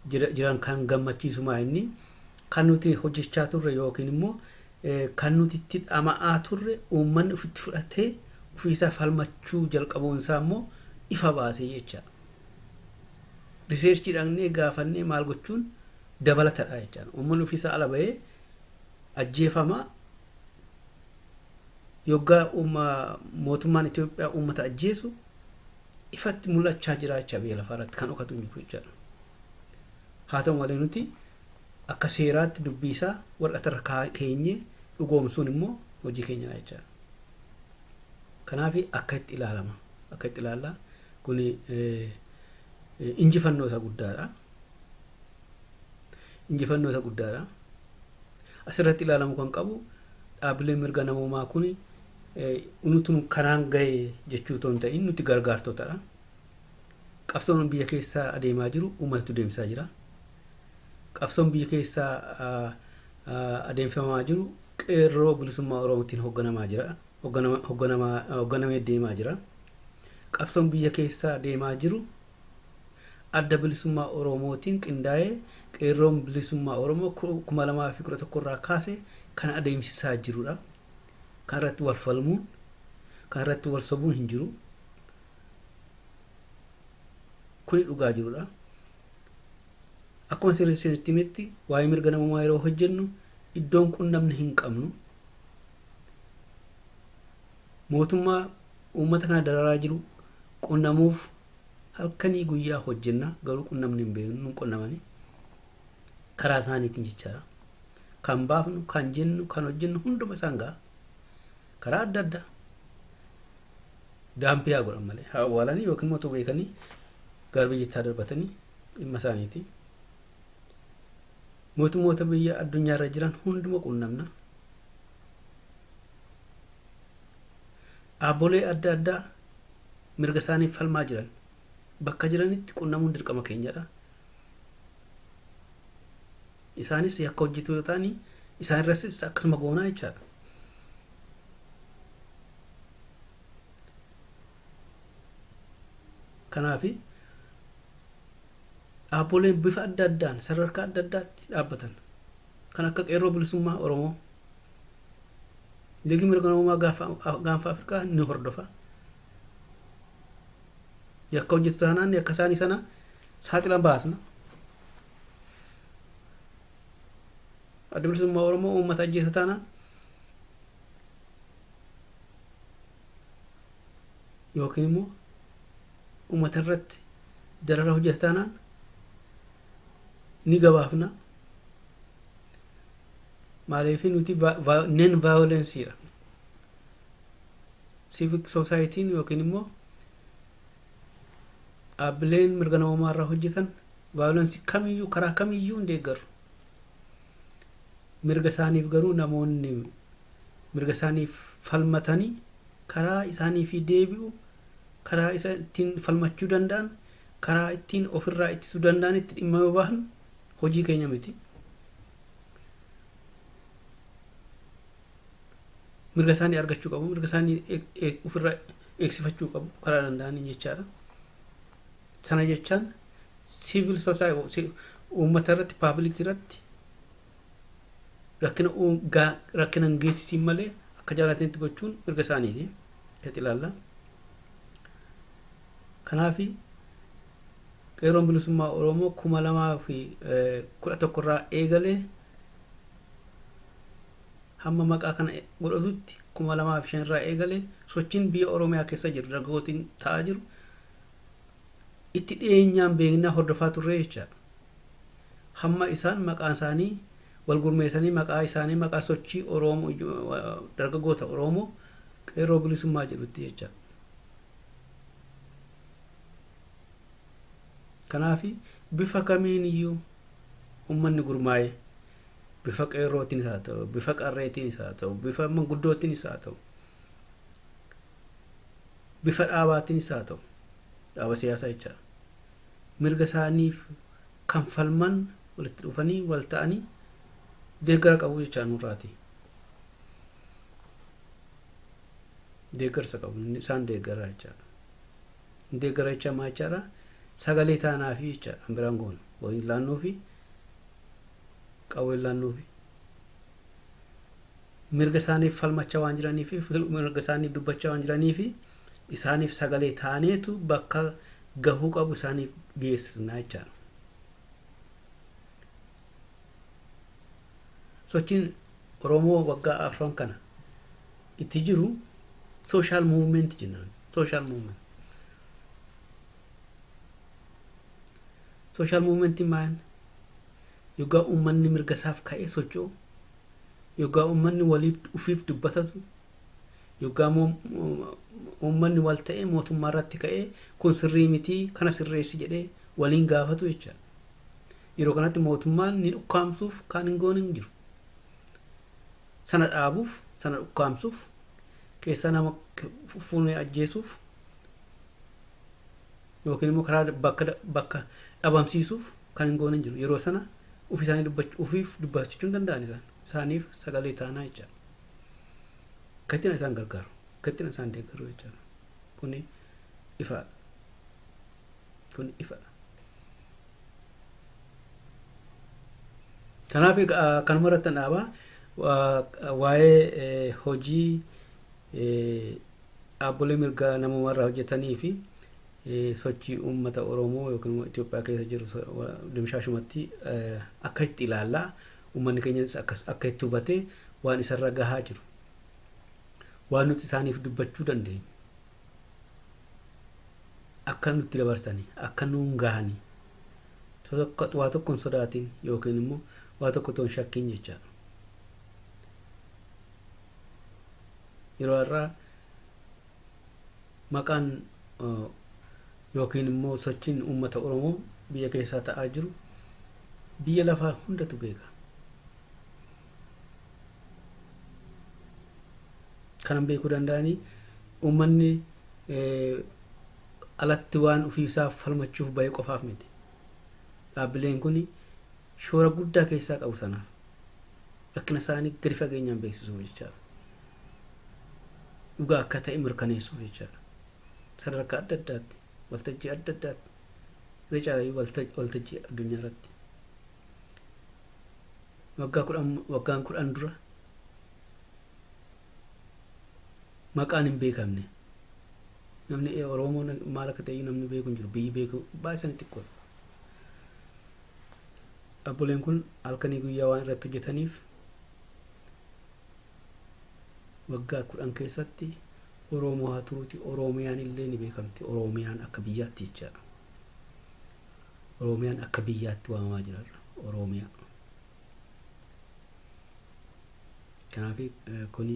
jiran kan gammachiisu maa inni kan nuti hojjechaa turre yookiin immoo kan nuti itti dhama'aa turre uummanni ofitti fudhatee ofiisaa falmachuu jalqabuun isaa immoo ifa baasee jecha. Research dhaqnee gaafannee maal gochuun dabalatadha jechaadha. Uummanni ofiisaa ala bahee ajjeefamaa yoggaa mootummaan Itoophiyaa uummata ajjeesu ifatti mul'achaa jira jecha biyya lafaa irratti kan dhokatu hin jiru jechaadha. Haa ta'u malee, nuti akka seeraatti dubbii isaa waraqata irra keenyee dhugoomsuun immoo hojii keenyadha jechaadha. Kanaaf akka itti ilaalama. Akka itti ilaalla kuni injifannoo isa guddaadha. Injifannoo isa guddaadha. Asirratti ilaalamu kan qabu dhaabbileen mirga namoomaa kun nuti kanaan gahe jechuu otoo hin ta'in nuti gargaartotadha. Qabsoon biyya keessaa adeemaa jiru uummatatu deemsisaa jira. Qabsoon biyya keessaa adeemsifamaa jiru Qeerroo Bilisummaa Oromootiin hoogganamaa jira. Hoogganamee deemaa jira. Qabsoon biyya keessaa deemaa jiru Adda Bilisummaa Oromootiin qindaa'ee Qeerroon Bilisummaa Oromoo 2011 irraa kaase kan adeemsisaa jirudha. Kan irratti wal falmuun, kan irratti wal sobuun hin jiru. Kuni dhugaa jirudha. Akkuma isinitti himetti, waa'ee mirga namummaa yeroo hojjennu iddoon qunnamne hin qabnu. Mootummaa uummata kana dararaa jiru qunnamuuf halkanii guyyaa hojjenna, garuu qunnamne hin beeknu, nun qunnamani karaa isaaniitiin jechaadha. Kan baafnu, kan jennu, kan hojjennu hunduma isaan ga'a. Karaa adda addaa dump haa godhan malee, haa awwaalanii yookiin immoo beekanii gara biyyattaa darbatanii dhimma isaaniiti. Mootummoota biyya addunyaarra jiran hunduma qunnamna. Dhaabbolee adda addaa mirga isaaniif falmaa jiran bakka jiranitti qunnamuun dirqama keenyadha. Isaanis yakka hojjetu yoo ta'ani isaan irrattis akkasuma goonaa jechaadha. Kanaaf dhaabboleen bifa adda addaan sadarkaa adda addaatti dhaabbatan kan akka Qeerroo Bilisummaa Oromoo, Liigii Mirga Namummaa Gaanfa Afrikaa ni hordofa. Yakka hojjetu taanaan yakka isaanii sana saaxila baasna. Adda Bilisummaa Oromoo uummata ajjeesa taanaan yookiin immoo uummata irratti darara hojjeta taanaan ni gabaafna. Maaliif nuti non violenceedha. Civic societyn yookiin immoo dhaabbileen mirga namummaa irraa hojjetan violence kamiyyuu karaa kamiyyuu hin deeggaru. Mirga isaaniif garuu namoonni mirga isaaniif falmatanii Karaa isaanii fi deebi'u, karaa isa ittiin falmachuu danda'an, karaa ittiin ofirraa ittisuu danda'an itti dhimma yoo bahan hojii keenya miti. Mirga isaanii argachuu qabu, mirga isaanii ofirraa eegsifachuu qabu karaa danda'aniin jechaadha. Sana jechaan civil society uummata irratti, public irratti rakkina rakkina hin geessisiin malee akka jaalatanitti gochuun mirga isaaniiti. Gadi ilaalla. Kanaafi Qeerroon Bilisummaa Oromoo 2011 irraa eegalee hamma maqaa kana godhatutti, 2005 irraa eegalee sochiin biyya Oromiyaa keessa jiru, dargaggootiin ta'aa jiru itti dhiyeenyaan beeknaa hordofaa turre jechaadha. Hamma isaan maqaan isaanii wal gurmeessanii maqaa isaanii maqaa sochii Oromoo, dargaggoota Oromoo, Qeerroo Bilisummaa jedhutti jechaadha. Kanaaf bifa kamiin iyyuu uummanni gurmaa'ee, bifa qeerrootiinis haa ta'u, bifa qarreetiinis haa ta'u, bifa manguddootiinis haa ta'u, bifa dhaabaatiinis haa ta'u, dhaaba siyaasaa jechaadha. Mirga isaaniif kan falman walitti dhufanii wal ta'anii deeggara qabu jechaa nurraati. Deeggarsa qabu, isaan deeggara jechaadha. Deeggara jecha maal jechaadha? Sagalee taanaafi jechaadha. Biraan goonu waliin laannuufi qawween laannuufi mirga isaaniif falmachaa waan jiraniif, mirga isaaniif dubbachaa waan jiraniif, isaaniif sagalee taaneetu bakka gahuu qabu isaaniif geessisna jechaadha. Sochiin Oromoo waggaa 4 kana itti jiru social movement jennaan. Social movement. Social movement maal? Yoggaa uummanni mirga isaaf ka'ee socho'u, yoggaa uummanni waliif ufiif dubbatatu, yoggaa uummanni wal ta'ee mootummaa irratti ka'ee kun sirrii mitii, kana sirreessi jedhee waliin gaafatu jechaadha. Yeroo kanatti mootummaan ni dhukkaamsuuf kan hin goone hin jiru. Sana dhaabuuf, sana dhukkaamsuuf, keessaa nama fuunee ajjeesuuf yookiin immoo karaa bakka dhabamsiisuuf kan hin goone hin jiru. Yeroo sana ofii isaanii dubbachuu, ofiif dubbachuu hin danda'an isaan. Isaaniif sagalee taanaa jechaadha. Akka ittiin isaan gargaaru, akka ittiin isaan deeggaru jechaadha. Kuni ifaadha. Kuni ifaadha. Kanaaf kanuma irratti dhaabaa. Waa'ee hojii dhaabbolee mirga namummaa irraa hojjetanii fi sochii uummata Oromoo yookiin immoo Itoophiyaa keessa jiru dimshaashumatti akka itti ilaallaa, uummanni keenyas akka itti hubatee waan isarra gahaa jiru, waan nuti isaaniif dubbachuu dandeenyu akka nutti dabarsanii akka nuun gahanii waa tokko hin sodaatin yookiin immoo waa tokko otoo hin shakkiin jechaadha. Yeroo har'aa maqaan yookiin immoo sochiin uummata Oromoo biyya keessaa ta'aa jiru biyya lafaa hundatu beeka. Kanan beekuu danda'anii uummanni alatti waan ofiisaaf falmachuuf bahe qofaaf miti. Dhaabbileen kun shoora guddaa keessaa qabu, sanaaf rakkina isaanii gadi fageenyaan beeksisuuf jechaadha. Dhugaa akka ta'e mirkaneessuuf jechaadha. Sadarkaa adda addaatti, waltajjii adda addaatti, irra caalaa waltajjii addunyaa irratti. Waggaa 10, waggaan 10 dura maqaan hin beekamne, namni Oromoo maal akka ta'e namni beeku hin jiru, biyyi beeku baay'ee sani xiqqoodha. Dhaabboleen kun halkanii guyyaa waan irratti hojjetaniif waggaa 10 keessatti Oromoo haa turuuti, Oromiyaan illee ni beekamti. Oromiyaan akka biyyaatti jechaadha. Oromiyaan akka biyyaatti waamamaa jira Oromiyaa. Kanaaf kuni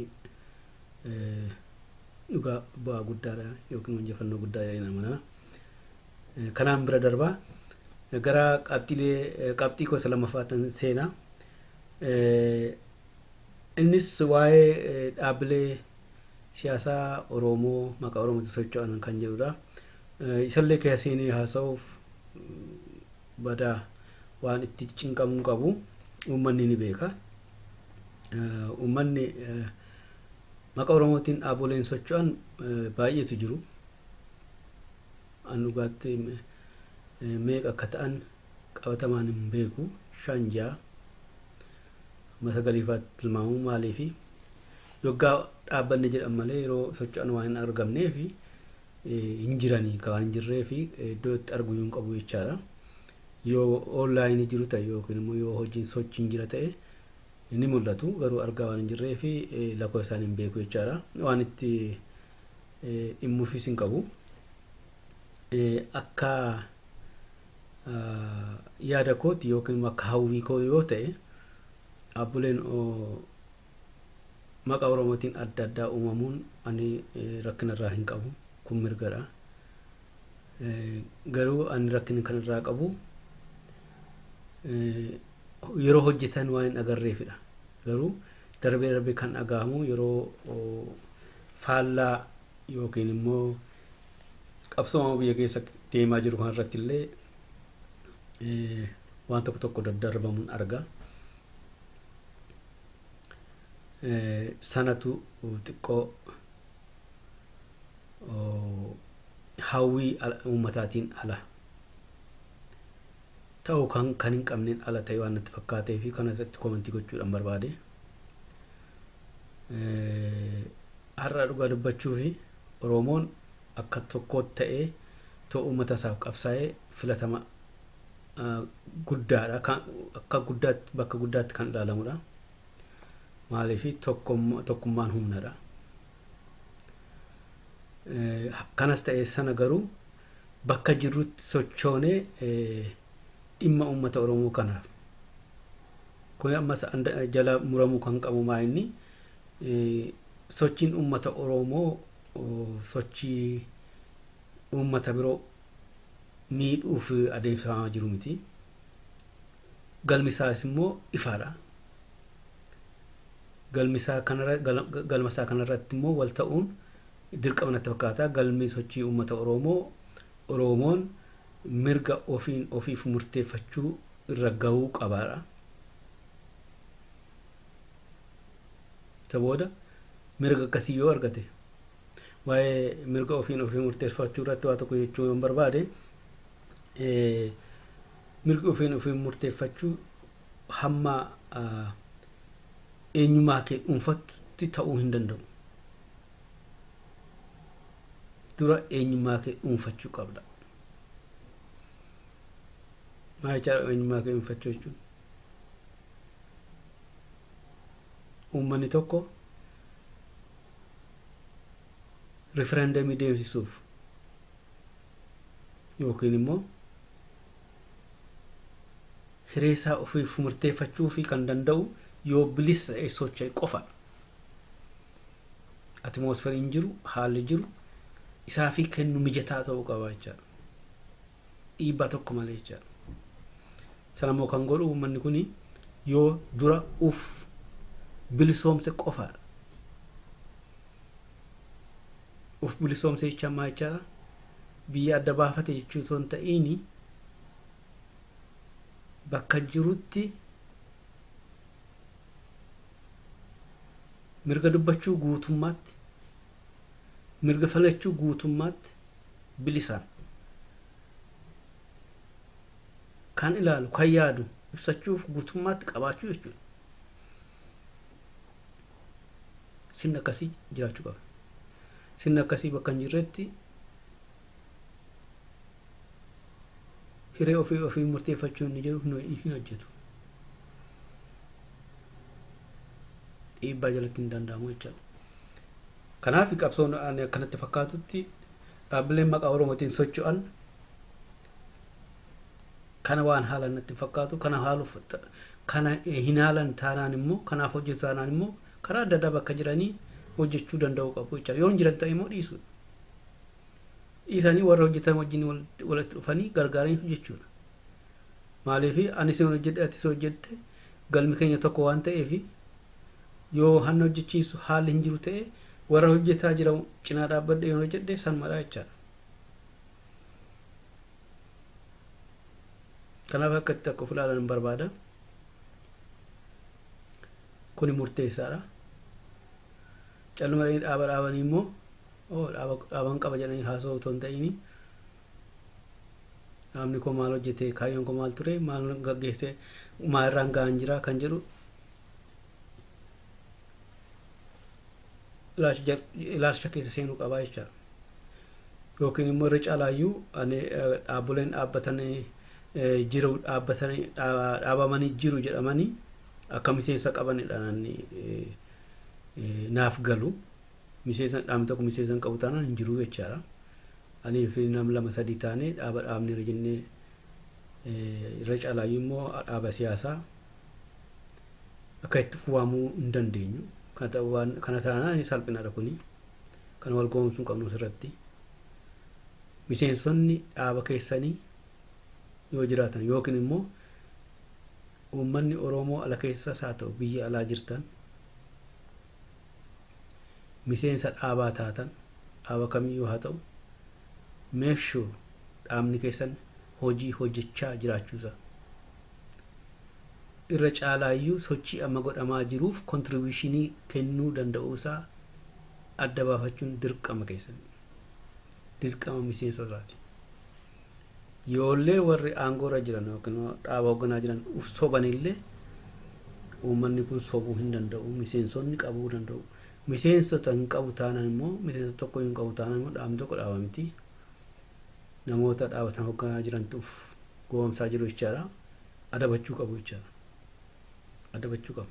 dhugaa bu'aa guddaadha yookiin injifannoo guddaa jedhee amanaa. Kanaan bira darbaa gara qabxiilee, qabxii gosa lammaffaatti seenaa. Innis waa'ee dhaabbilee siyaasaa Oromoo maqaa Oromootiin socho'an kan jedhudha. Isallee keessin haasa'uuf badaa waan itti cinqamuu qabu uummanni ni beeka. Uummanni maqaa Oromootiin dhaaboleen socho'an baay'eetu jiru. An dhugaatti meeqa akka ta'an qabatamaan hin beeku. 5, 6 amma sagaliifaatti tilmaamuu maaliifi yoggaa dhaabbanni jedhan malee yeroo socho'an waan hin argamneef hin jiranii kan hin jirree fi iddoo itti arguu hin qabu jechaadha. Yoo onlaayinii jiru ta'e yookiin immoo yoo hojiin sochiin jira ta'e ni mul'atu, garuu argaa waan hin jirree fi lakkoofsa isaanii hin beeku jechaadha. Waan itti dhimmuufis hin qabu. Akka yaada kooti yookiin immoo akka hawwii koo yoo ta'e, dhaabbileen maqaa Oromootiin adda addaa uumamuun ani rakkina irraa hin qabu. Kun mirgadha. Garuu ani rakkina kan irraa qabu yeroo hojjetan waan hin agarreefidha. Garuu darbee darbee kan dhagahamu yeroo faallaa yookiin immoo qabsoo biyya keessa deemaa jiru kanarratti illee waan tokko tokko daddarbamuun arga. Sanatu xiqqoo hawwii uummataatiin ala ta'uu kan hin qabneen ala ta'e waan natti fakkaatee fi kana irratti komentii gochuudhaan barbaade. Har'a dhugaa dubbachuu fi Oromoon akka tokkootti ta'ee ta'uu uummata isaaf qabsaa'ee filatama guddaadha. Akka guddaatti bakka guddaatti kan ilaalamudha. Maaliif tokkummaan humnadha. Kanas ta'ee sana garuu bakka jirrutti sochoonee dhimma uummata Oromoo kanaaf kun ammas jala muramuu kan qabu maa inni sochiin uummata Oromoo sochii uummata biroo miidhuuf adeemsifamaa jiru miti. Galmi isaas immoo ifaadha. Galmi isaa kanarra galma isaa kanarratti immoo wal ta'uun dirqama natti fakkaata. Galmi sochii uummata Oromoo Oromoon mirga ofiin ofiif murteeffachuu irra gahuu qabaadha. Isa booda mirga akkasii yoo argate, waa'ee mirga ofiin ofii murteeffachuu irratti waa tokko jechuu yoon barbaade, mirgi ofiin ofii murteeffachuu hamma eenyummaa kee dhuunfattutti ta'uu hin danda'u. Dura eenyummaa kee dhuunfachuu qabda. Maal jechaadha eenyummaa kee dhuunfachuu jechuun? Uummanni tokko rifereendamii deemsisuuf yookiin immoo hiree isaa ofiif murteeffachuu fi kan danda'u yoo bilisa ta'ee socho'e qofa. Atimoosferiin jiru, haalli jiru isaa fi kennu mijataa ta'uu qaba jechaadha. Dhiibbaa tokko malee jechaadha. Sana immoo kan godhu uummanni kun yoo dura uf bilisoomse qofaadha. Uf bilisoomse jechaan maal jechaadha? Biyya adda baafate jechuu osoo hin ta'iini, bakka jirutti mirga dubbachuu guutummaatti, mirga falachuu guutummaatti bilisaan kan ilaalu, kan yaadu ibsachuuf guutummaatti qabaachuu jechuudha. Sirni akkasii jiraachuu qaba. Sirni akkasii bakka hin jirretti hiree ofii ofii murteeffachuu inni jedhu hin hojjetu. Dhiibbaa jalatti hin danda'amu jechaadha. Kanaaf qabsoon ani akkanatti fakkaatutti dhaabbileen maqaa Oromootiin socho'an kana waan haalan natti hin fakkaatu. Kana haaluuf kana hin haalan taanaan immoo, kanaaf hojjetu taanaan immoo karaa adda addaa bakka jiranii hojjechuu danda'uu qabu jechaadha. Yoo hin jiran ta'e immoo dhiisuudha. Dhiisanii warra hojjetan wajjin walitti dhufanii gargaaranii hojjechuudha. Maaliif ani isin hojjedhe, ati isin hojjette, galmi keenya tokko waan ta'eef, yoo hanna hojjechiisu haalli hin jiru ta'e Warra hojjetaa jiran cinaa dhaabbadhe yoo hojjedhe sanumadha jechaadha. Kanaaf akka itti akka of ilaalan barbaada. Kuni murteessaadha. Calluma dhaaba dhaabanii immoo dhaaban qaba jedhanii haasa'u otoo hin ta'in, dhaabni koo maal hojjete, kaayyoon koo maal ture, maal gaggeesse, maal irraan ga'an jira kan jedhu ilaalcha keessa seenuu qabaa jechaadha. Yookiin immoo irra caalaayyuu ani dhaabboleen dhaabbatanii jiru, dhaabbatanii dhaabamanii jiru jedhamanii akka miseensa qabanidha naaf galu. Miseensa dhaabni tokko miseensa hin qabu taanaan hin jiru jechaadha. Anii fi nam lama sadii taanee dhaaba dhaabneera jennee, irra caalaayyuu immoo dhaaba siyaasaa akka itti waamuu hin dandeenyu. Kana taanaan salphinadha kuni. Kan wal goomsuu hin qabnu asirratti. Miseensonni dhaaba keessanii yoo jiraatan yookiin immoo uummanni Oromoo ala keessas haa ta'u biyya alaa jirtan, miseensa dhaabaa taatan, dhaaba kamiyyuu haa ta'u, make sure dhaabni keessan hojii hojjechaa jiraachuusaa, irra caalaayyuu sochii amma godhamaa jiruuf contribution kennuu danda'uusaa adda baafachuun dirqama keessan, dirqama miseensotaati. Yoollee warri aangoorra jiran yookiin dhaaba hoogganaa jiran uf sobanillee, uummanni kun sobuu hin danda'u, miseensonni qabuu danda'u. Miseensota hin qabu taanaan immoo, miseensa tokko hin qabu taanaan immoo, dhaabni tokko dhaaba miti. Namoota dhaaba sana hoogganaa jirantu uf gowwomsaa jiru jechaadha. Adabachuu qabu jechaadha. Adabachuu qabu.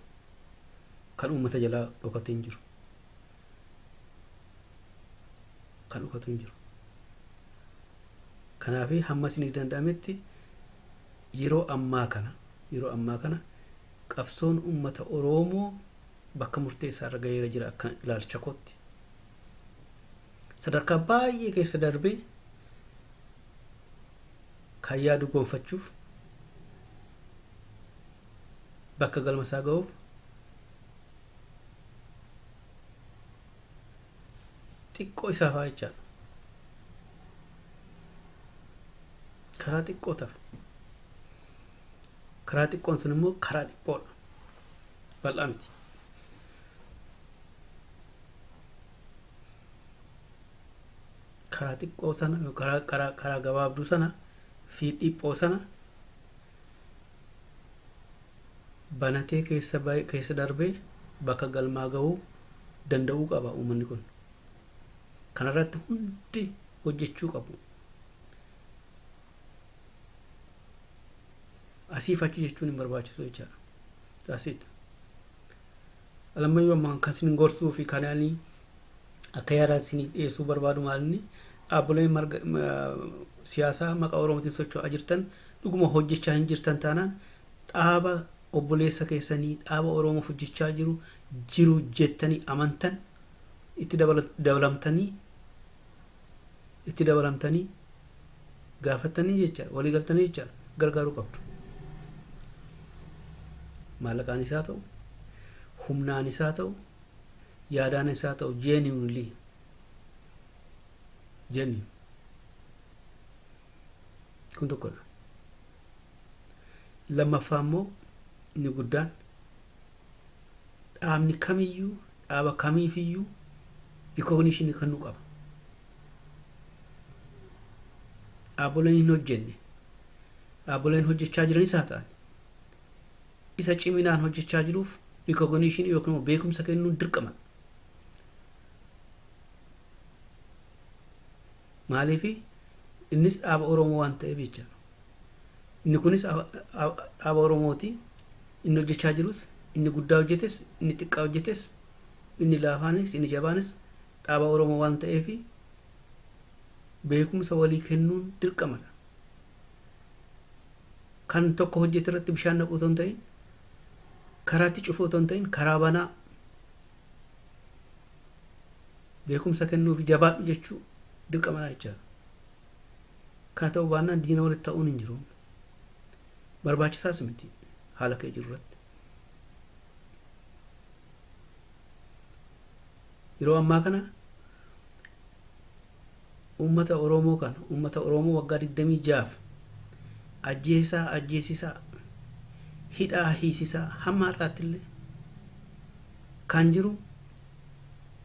Kan uummata jalaa dhokatee hin jiru. Kan dhokatu hin jiru. Kanaaf hamma isinii danda'ametti yeroo ammaa kana qabsoon uummata Oromoo bakka murteessaa irra gaheera jira akka ilaalcha kootti. Sadarkaa baay'ee keessa darbee kan yaadu gonfachuuf, bakka galma isaa ga'uuf xiqqoo isaa fa'aa jechaadha. Karaa xiqqoo tafa. Karaa xiqqoon sun immoo karaa dhiphoodha. Bal'aa miti. Karaa xiqqoo sana, karaa gabaabduu sana fi dhiphoo sana banatee keessa darbee bakka galmaa gahuu danda'uu qaba uummanni kun. Kanarratti hundi hojjechuu qabu. Asiif achi jechuun hin barbaachisu jechaadha. That's it. Alammayyuu amma kan isin gorsuu fi kan ani akka yaada isiniif dhiyeessuu barbaadu maalinni, dhaabboleen marga siyaasaa maqaa Oromootiin socho'aa jirtan dhuguma hojjechaa hin jirtan taanaan, dhaaba obboleessa keessanii, dhaaba Oromoof hojjechaa jiru jettanii amantan itti dabalamtanii gaafattanii jecha walii galtanii jecha gargaaruu qabdu. Maallaqaan isaa ta'u, humnaan isaa ta'u, yaadaan isaa ta'u, genuinely genuine kun tokkodha. Lammaffaa immoo inni guddaan, dhaabni kamiyyuu dhaaba kamiifiyyuu recognition kennuu qaba. Dhaabboleen hin hojjenne, dhaabboleen hojjechaa jiranis haa ta'an, isa ciminaan hojjechaa jiruuf recognition yookiin immoo beekumsa kennuun dirqama. Maaliifi? Innis dhaaba Oromoo waan ta'eef jecha. Inni kunis dhaaba Oromooti. Inni hojjechaa jirus, inni guddaa hojjetes, inni xiqqaa hojjetes, inni laafaanis, inni jabaanis dhaaba Oromoo waan ta'eef beekumsa walii kennuun dirqamadha. Kan tokko hojjete irratti bishaan naquu otoo hin ta'in, karaatti cufuu otoo hin ta'in, karaa banaa beekumsa kennuuf jabaadhu jechuu dirqamadha jechaadha. Kana ta'uu baannaan diina walitti ta'uun hin jiru. Barbaachisaas miti haala kee jiru irratti. Yeroo ammaa kana uummata Oromoo kana, uummata Oromoo waggaa 26f ajjeesaa, ajjeesisaa, hidhaa, hiisisaa, hamma har'aatti illee kan jiru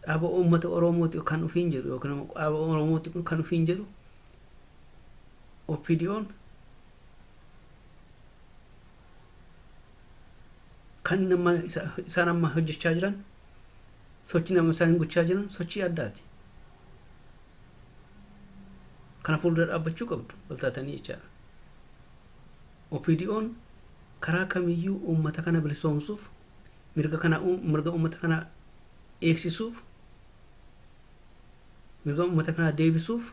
dhaaba uummata Oromooti kan ufiin jedhu yookiin immoo dhaaba Oromooti kun kan ufiin jedhu OPDO'n kan nama isaan amma hojjechaa jiran, sochii nama isaan gochaa jiran sochii addaati. Kana fuuldura dhaabbachuu qabdu waltaatanii jechaadha. OPDO'n karaa kamiyyuu uummata kana bilisoomsuuf, mirga kana, mirga uummata kana eegsisuuf, mirga uummata kana deebisuuf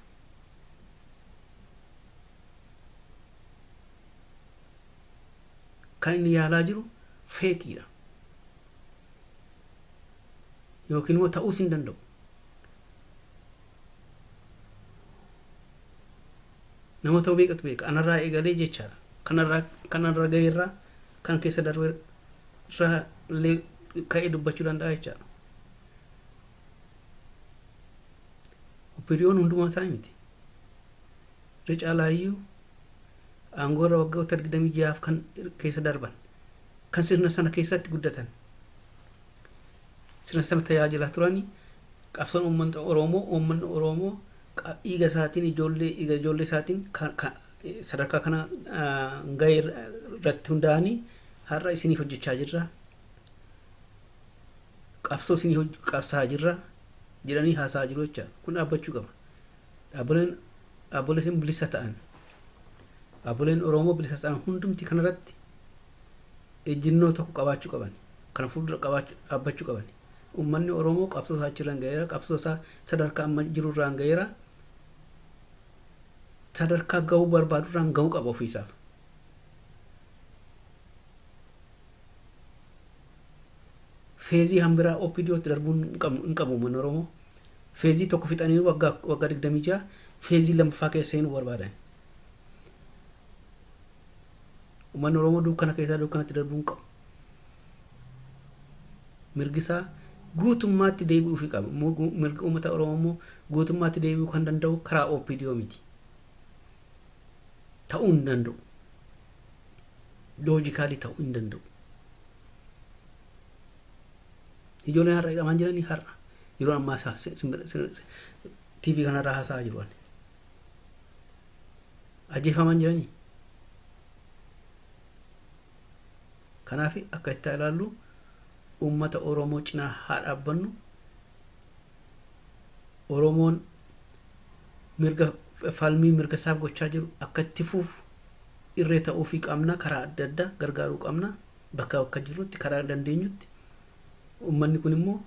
kan inni yaalaa jiru fakeiidha. Yookiin immoo ta'uus hin danda'u. Nama ta'uu beekatu beeka. Anarraa eegalee jechaadha. Kanarraa, kanarra gaheerraa, kan keessa darbe irraa illee ka'ee dubbachuu danda'a jechaadha. OPDO'n hundumaa isaa miti. Irra caalaayyuu aangoo irra waggoota 26f kan keessa darban, kan sirna sana keessatti guddatan, sirna sana tajaajilaa turanii, qabsoon uummata Oromoo, uummanni Oromoo dhiiga isaatiin, ijoollee, dhiiga ijoollee isaatiin sadarkaa kana gahee irratti hundaa'anii har'a isiniif hojjechaa jirra. Qabsoo isinii qabsaa jirra jedhanii haasa'aa jiru jecha. Kun dhaabbachuu qaba. Dhaabboleen bilisa ta'an, dhaabboleen Oromoo bilisa ta'an hundumti kanarratti ejjennoo tokko qabaachuu qaban. Kana fuuldura qabaachuu dhaabbachuu qaban. Uummanni Oromoo qabsoo isaa achirraan gaheera. Qabsoo isaa sadarkaa amma jirurraan gaheera. Sadarkaa gahuu barbaadurraan gahuu qaba ofiisaaf. Phaseii hambiraa OPDOtti darbuun hin qabu uummanni Oromoo. Phaseii tokko fixanii waggaa 26 phaseii lammaffaa keessa seenuu barbaadan. Uummanni Oromoo dukkana keessaa dukkanatti darbuu hin qabu. Mirgi isaa guutummaatti deebi'uufii qaba. Mirgi uummata Oromoo immoo guutummaatti deebi'uu kan danda'u karaa OPDO miti. Ta'uu hin danda'u. Logically ta'uu hin danda'u. Ijoolleen har'a hidhamaa jiranii, har'a yeroo ammaa TV kanarraa haasa'aa jiru ani. Ajjeefamaa jiranii. Kanaaf akka itti ilaallu, uummata Oromoo cinaa haa dhaabbannu. Oromoon mirga falmii mirga isaaf gochaa jiru akka itti fufu irree ta'uufii qabna, karaa adda addaa gargaaruu qabna, bakka bakka jirrutti, karaa dandeenyutti. Uummanni kun immoo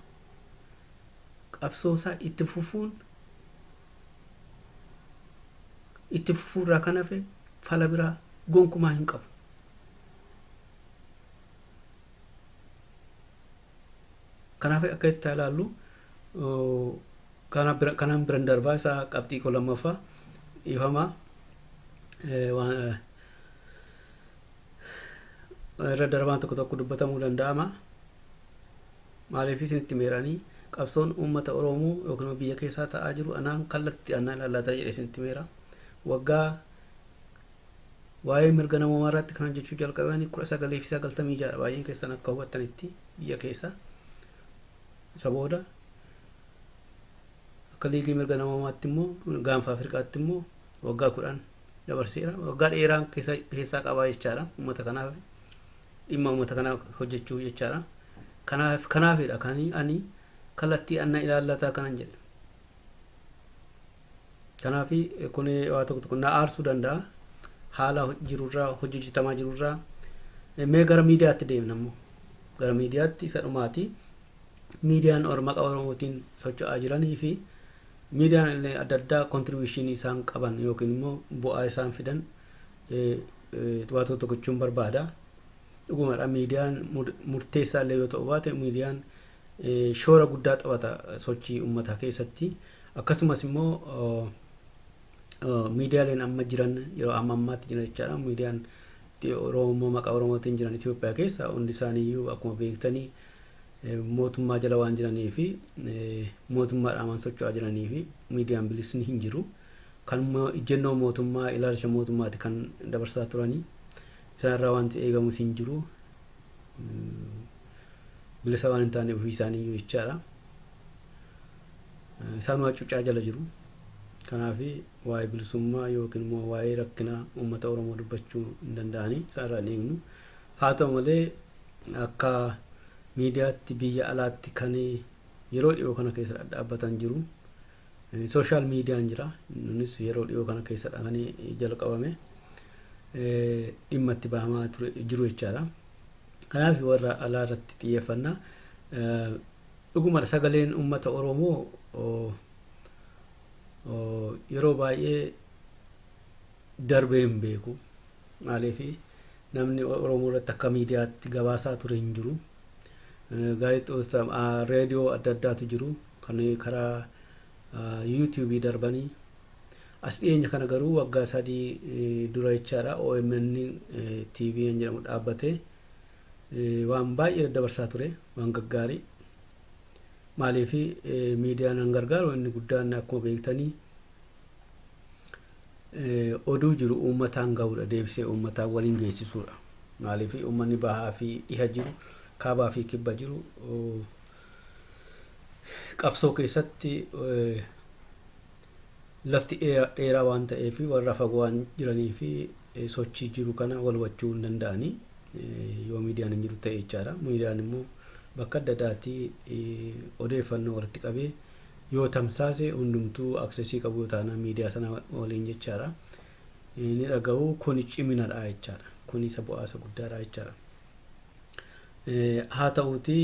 qabsoo isaa itti fufuun, itti fufuurraa kan hafe fala biraa gonkumaa hin qabu. Kanaaf akka itti ilaallu kanaan biran darbaa isaa qabxii koo lammaffaa, dhiifamaa, waan irra darbaan tokko tokko dubbatamuu danda'ama. Maaliif isinitti meeranii qabsoon uummata Oromoo yookiin biyya keessaa ta'aa jiru anaan kallattii anaan ilaallata jedhe isinitti meera. Waggaa waa'ee mirga namoomaa irratti kan hojjechuu jalqaban 1996, baay'een keessan akka hubattanitti biyya keessa. Isa booda akka liigii mirga namoomaatti immoo gaanfa Afrikaatti immoo waggaa 10 dabarseera. Waggaa dheeraan keessaa qabaa jechaadha. Uummata kanaaf, dhimma uummata kanaa hojjechuu jechaadha. Kanaafidha kan ani kallattii anna ilaallataa kanan jedhe. Kanaaf kun waa tokko tokko na aarsuu danda'a. Haala jirurraa, hojii hojjetamaa jirurraa. Mee gara miidiyaatti deemna immoo. Gara miidiyaatti isa dhumaati. Miidiyaan maqaa Oromootiin socho'aa jiranii fi miidiyaan illee adda addaa contributionii isaan qaban yookiin immoo bu'aa isaan fidan waa tokko gochuun barbaada. Dhugumadha, miidiyaan murteessaa illee yoo ta'u baate, miidiyaan shoora guddaa taphata sochii uummataa keessatti. Akkasumas immoo miidiyaaleen amma jiran, yeroo amma ammaatti jiran jechaadha. Miidiyaan Oromoo maqaa Oromootiin jiran Itoophiyaa keessa hundi isaaniiyyuu akkuma beektanii Mootummaa jala waan jiranii fi mootummaadhaan waan socho'aa jiranii fi miidiyaan bilisni hin jiru. Kan ejjennoo mootummaa, ilaalcha mootummaati kan dabarsaa turanii. Isaanirraa wanti eegamus hin jiru. Bilisa waan hin taane ofii isaanii jechaadha. Isaan hacuuccaa jala jiru. Kanaaf waa'ee bilisummaa yookiin immoo waa'ee rakkinaa uummata Oromoo dubbachuu hin danda'anii, isaanirraa hin eegnu. Haa ta'u malee, akka miidiyaatti biyya alaatti kan yeroo dhiyoo kana keessa dhaabbatan jiru. Social miidiyaan jira. Innis yeroo dhiyoo kana keessa kan jalqabame, dhimma itti bahamaa jiru jechaadha. Kanaaf warra alaa irratti xiyyeeffannaa. Dhuguma sagaleen uummata Oromoo yeroo baay'ee darbee hin beeku. Maaliif? Namni Oromoo irratti akka miidiyaatti gabaasaa ture hin jiru. Gaazexoota, reediyoo adda addaatu jiru kan karaa yuutuubii darbanii. As dhiyeenya kana garuu waggaa 3 dura jechaadha, OMN TV jedhamu dhaabbate waan baay'ee daddabarsaa ture, waan gaggaarii. Maaliif? Miidiyaan an gargaaru inni guddaan, akkuma beektanii, oduu jiru uummataan gahudha, deebisee uummataan waliin geessisuudha. Maaliif? Uummanni bahaa fi dhiha jiru, kaabaa fi kibba jiru qabsoo keessatti lafti dheeraa waan ta'eef, warra fagoo waan jiranii fi sochii jiru kana wal hubachuu hin danda'anii yoo miidiyaan hin jiru ta'e jechaadha. Miidiyaan immoo bakka adda addaatti odeeffannoo walitti qabee yoo tamsaase, hundumtuu access qabu yoo taana miidiyaa sana waliin jechaadha. Ni dhaga'u, kuni ciminadha jechaadha. Kuni isa bu'aa isa guddaadha jechaadha. Haa ta'uuti,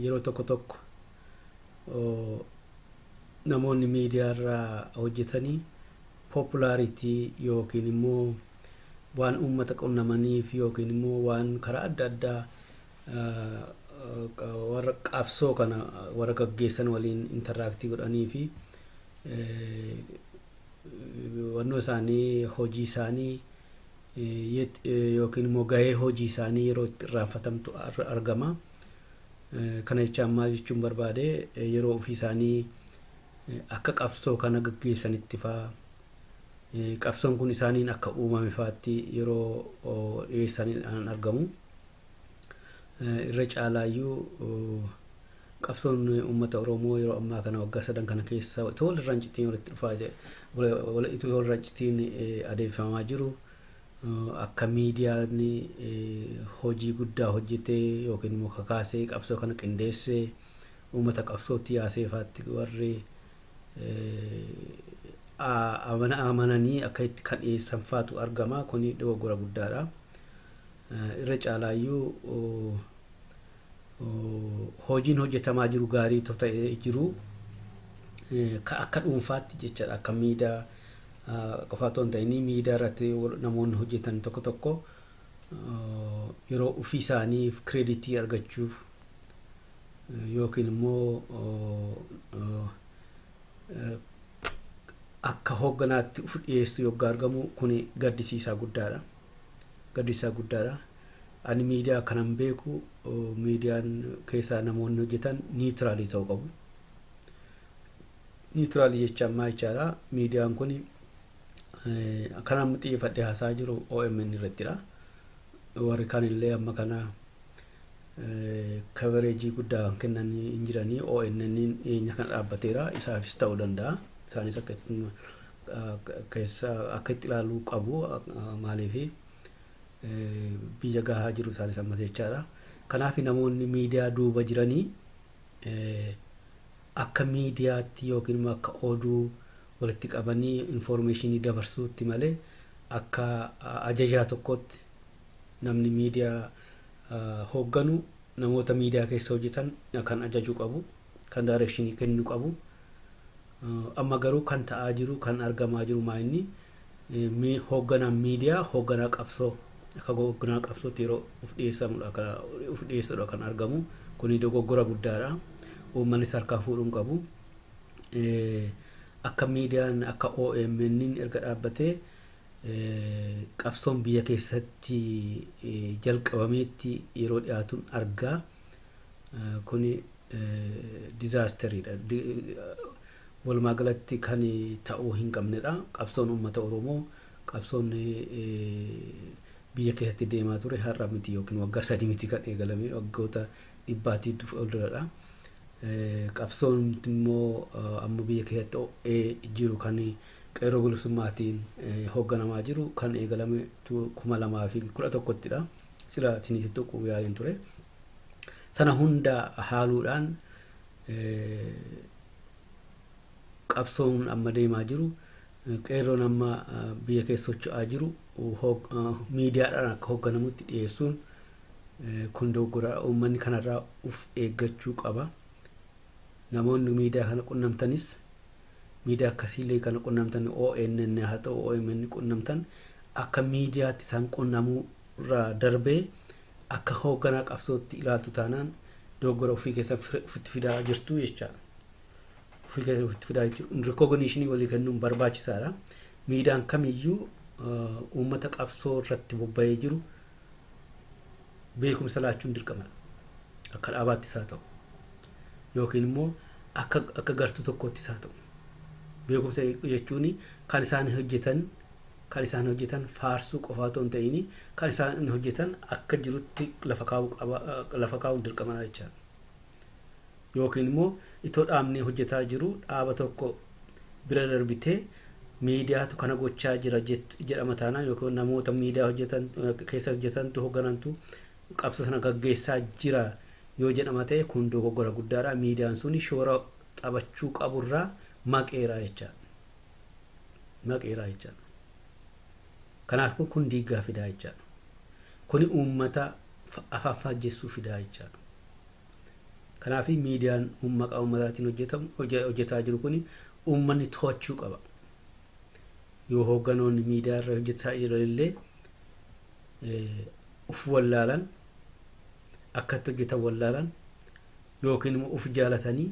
yeroo tokko tokko namoonni miidiyaa irraa hojjetanii popularity yookiin immoo waan uummata qunnamaniif yookiin immoo waan karaa adda addaa warra qabsoo kana warra gaggeessan waliin interact godhanii fi wannoo isaanii, hojii isaanii yookiin immoo gahee hojii isaanii yeroo itti irraanfatamtu argama. Kana jechaan maal jechuun barbaade? Yeroo ofii isaanii akka qabsoo kana gaggeessanitti faa, qabsoon kun isaaniin akka uumame faatti yeroo dhiyeessaniidhaan argamu. Irra caalaayyuu qabsoon uummata Oromoo yeroo ammaa kana waggaa 3 kana keessa itoo walirraan citiin walitti dhufaa, itoo walirraan citiin adeemsifamaa jiru, akka miidiyaan hojii guddaa hojjetee yookiin immoo kakaasee, qabsoo kana qindeessee, uummata qabsootti yaasee faatti warri amananii akka itti kan dhiyeessan faatu argama. Kuni dogoggora guddaadha. Irra caalaayyuu hojiin hojjetamaa jiru gaarii ta'ee jiru, akka dhuunfaatti jechaadha, akka miidiyaa qofaa otoo hin ta'in miidiyaa irratti namoonni hojjetan tokko tokko yeroo ofii isaaniif credit argachuuf yookiin immoo akka hoogganaatti uf dhiyeessu yoggaa argamu, kuni gaddisiisaa guddaadha. Gaddisiisaa guddaadha. Ani miidiyaa kanan beeku, miidiyaan keessaa namoonni hojjetan neutral ta'uu qabu. Neutral jechaan maal jechaadha? Miidiyaan kun kan amma xiyyeeffadhee haasaa jiru OMN irrattidha. Warri kaan illee amma kana coverage guddaa kan kennan hin jiranii. ONN dhiyeenya kana dhaabbateera. Isaafis ta'uu danda'a. Isaanis akka keessa akka itti ilaaluu qabu. Maaliifi? Biyya gahaa jiru isaanis ammas jechaadha. Kanaaf namoonni miidiyaa duuba jiranii akka miidiyaatti yookiin immoo akka oduu walitti qabanii information dabarsuutti malee, akka ajajaa tokkotti namni miidiyaa hoogganu namoota miidiyaa keessa hojjetan kan ajajuu qabu, kan direction kennuu qabu. Amma garuu kan ta'aa jiru, kan argamaa jiru maa inni hoogganaan miidiyaa hoogganaa qabsoo, akka hoogganaa qabsootti yeroo uf dhiyeessamudha, uf dhiyeessudha kan argamu. Kuni dogoggora guddaadha. Uummannis harkaa fuudhuu hin qabu. Akka miidiyaan akka OMN erga dhaabbatee qabsoon biyya keessatti jalqabameetti yeroo dhiyaatuun argaa. Kuni disasteriidha. Walumaa galatti kan ta'uu hin qabnedha. Qabsoon uummata Oromoo, qabsoon biyya keessatti deemaa ture har'a miti yookiin waggaa 3 miti kan eegalame, waggoota dhibbaatii ol duradha. Qabsoon immoo amma biyya keessatti ho'ee jiru, kan Qeerroo Bilisummaatiin hoogganamaa jiru, kan eegalame 2011ttidha. Sila isinitti tuquu yaaliin ture. Sana hunda haaluudhaan qabsoon amma deemaa jiru, qeerroon amma biyya keessa socho'aa jiru miidiyaadhaan akka hoogganamutti dhiyeessuun kun dogoggora. Uummanni kanarraa uf eeggachuu qaba. Namoonni miidiyaa kana qunnamtanis, miidiyaa akkasiillee kana qunnamtan, ONN haa ta'u OMN qunnamtan, akka miidiyaatti isaan qunnamuu irraa darbee akka hoogganaa qabsootti ilaaltu taanaan dogoggora ofii keessan ofitti fidaa jirtu jechaadha. Ofii keessan ofitti fidaa jechuudha. Recognitionii walii kennuun barbaachisaadha. Miidiyaan kamiyyuu uummata qabsoo irratti bobba'ee jiru beekumsa laachuun dirqamadha. Akka dhaabaattis haa ta'u yookiin immoo akka gartuu tokkoottis haa ta'u. Beekumsa jechuun kan isaan hojjetan faarsuu qofaa otoo hin ta'in, kan isaan hojjetan akka jirutti lafa kaa'uu qaba, lafa kaa'uun dirqamadha jechaadha. Yookiin immoo itoo dhaabni hojjetaa jiru dhaaba tokko bira darbitee miidiyaatu kana gochaa jira jedhama taanaan, yookiin namoota miidiyaa hojjetan keessa hojjetantu hoogganantu qabsoo sana gaggeessaa jira yoo jedhama ta'e, kun dogoggora guddaadha. Miidiyaan suni shoora taphachuu qaburraa maqeera jechaadha. Maqeera jechaadha. Kanaaf kun diiggaa fidaa jechaadha. Kuni uummata afaan faajjessuu fidaa jechaadha. Kanaaf miidiyaan maqaa uummataatiin hojjetamu hojjetaa jiru kuni uummanni to'achuu qaba. Yoo hoogganoonni miidiyaa irra hojjetaa jiran illee uf wallaalan, akkatti hojjetan wallaalan, yookiin immoo uf jaalatanii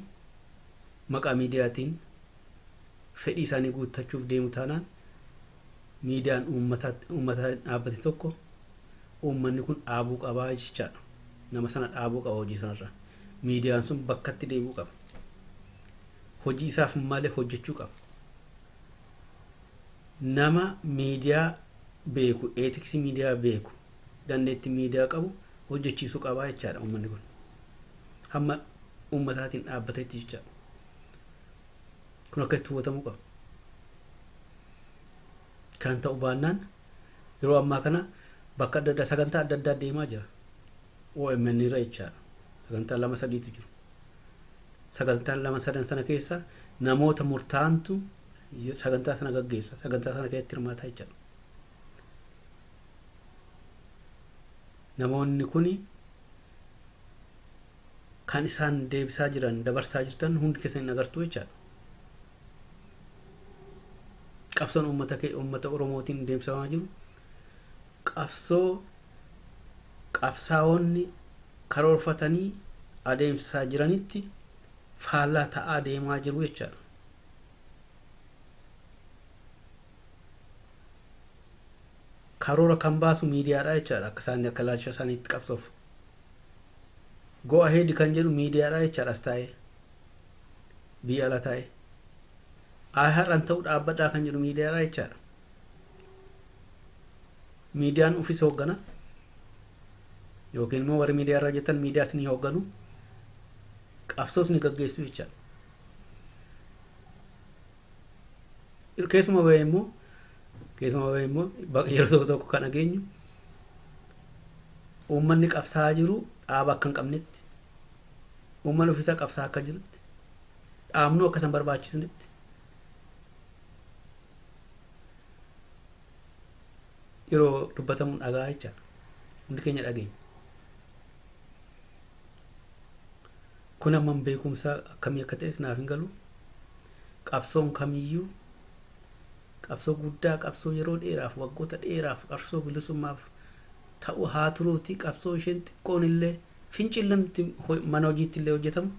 maqaa miidiyaatiin fedhii isaanii guuttachuuf deemu taanaan, miidiyaan uummata dhaabbate tokko uummanni kun dhaabuu qabaa jechaadha. Nama sana dhaabuu qaba hojii sanarra. Miidiyaan sun bakkatti deebi'uu qaba. Hojii isaaf malee hojjechuu qaba. Nama miidiyaa beeku, ethicsii miidiyaa beeku, dandeettii miidiyaa qabu hojjechiisuu qabaa jechaadha uummanni kun. Hamma uummataatiin dhaabbatetti jechaadha. Kun akka itti hubatamuu qaba. Kan ta'u baannaan yeroo ammaa kana bakka adda addaa sagantaa adda addaa deemaa jira. OMN irra jechaadha. Sagantaa lama sadiitu jiru. Sagantaan lama sadan sana keessa namoota murtaa'antu sagantaa sana gaggeessa. Sagantaa sana keessatti hirmaataa jechaadha. Namoonni kuni kan isaan deebisaa jiran, dabarsaa jirtan hundi keessan hin agartuu jechaadha. Qabsoon uummata kee, uummata Oromootiin deemsifamaa jiru qabsoo qabsaa'onni karoorfatanii adeemsisaa jiranitti faallaa ta'aa deemaa jiru jechaadha. Karoora kan baasu miidiyaadha jechaadha, akka isaan akka ilaalcha isaaniitti qabsoof. Go ahead kan jedhu miidiyaadha jechaadha, as taa'ee. Biyya ala taa'ee. Haa har'an ta'u dhaabbadhaa kan jedhu miidiyaadha jechaadha. Miidiyaan ofis hooggana. Yookiin immoo warri miidiyaa irra hojjetan miidiyaas ni hoogganu. Qabsoos ni gaggeessu jechaadha. Keessuma bahee immoo yeroo tokko tokko kan dhageenyu uummanni qabsaa'aa jiru dhaaba akka hin qabnetti, uummanni ofiisaa qabsaa'aa akka jirutti, dhaabnuu akka isaan barbaachisnetti yeroo dubbatamu dhagaa jechaadha. Hundi keenya dhageenya. Kun hammam beekumsa akkamii akka ta'es naaf hin galu. Qabsoon kamiyyuu qabsoo guddaa, qabsoo yeroo dheeraaf, waggoota dheeraaf, qabsoo bilisummaaf ta'u haa turuuti, qabsoo isheen xiqqoon illee fincillamti mana hojiitti illee hojjetamu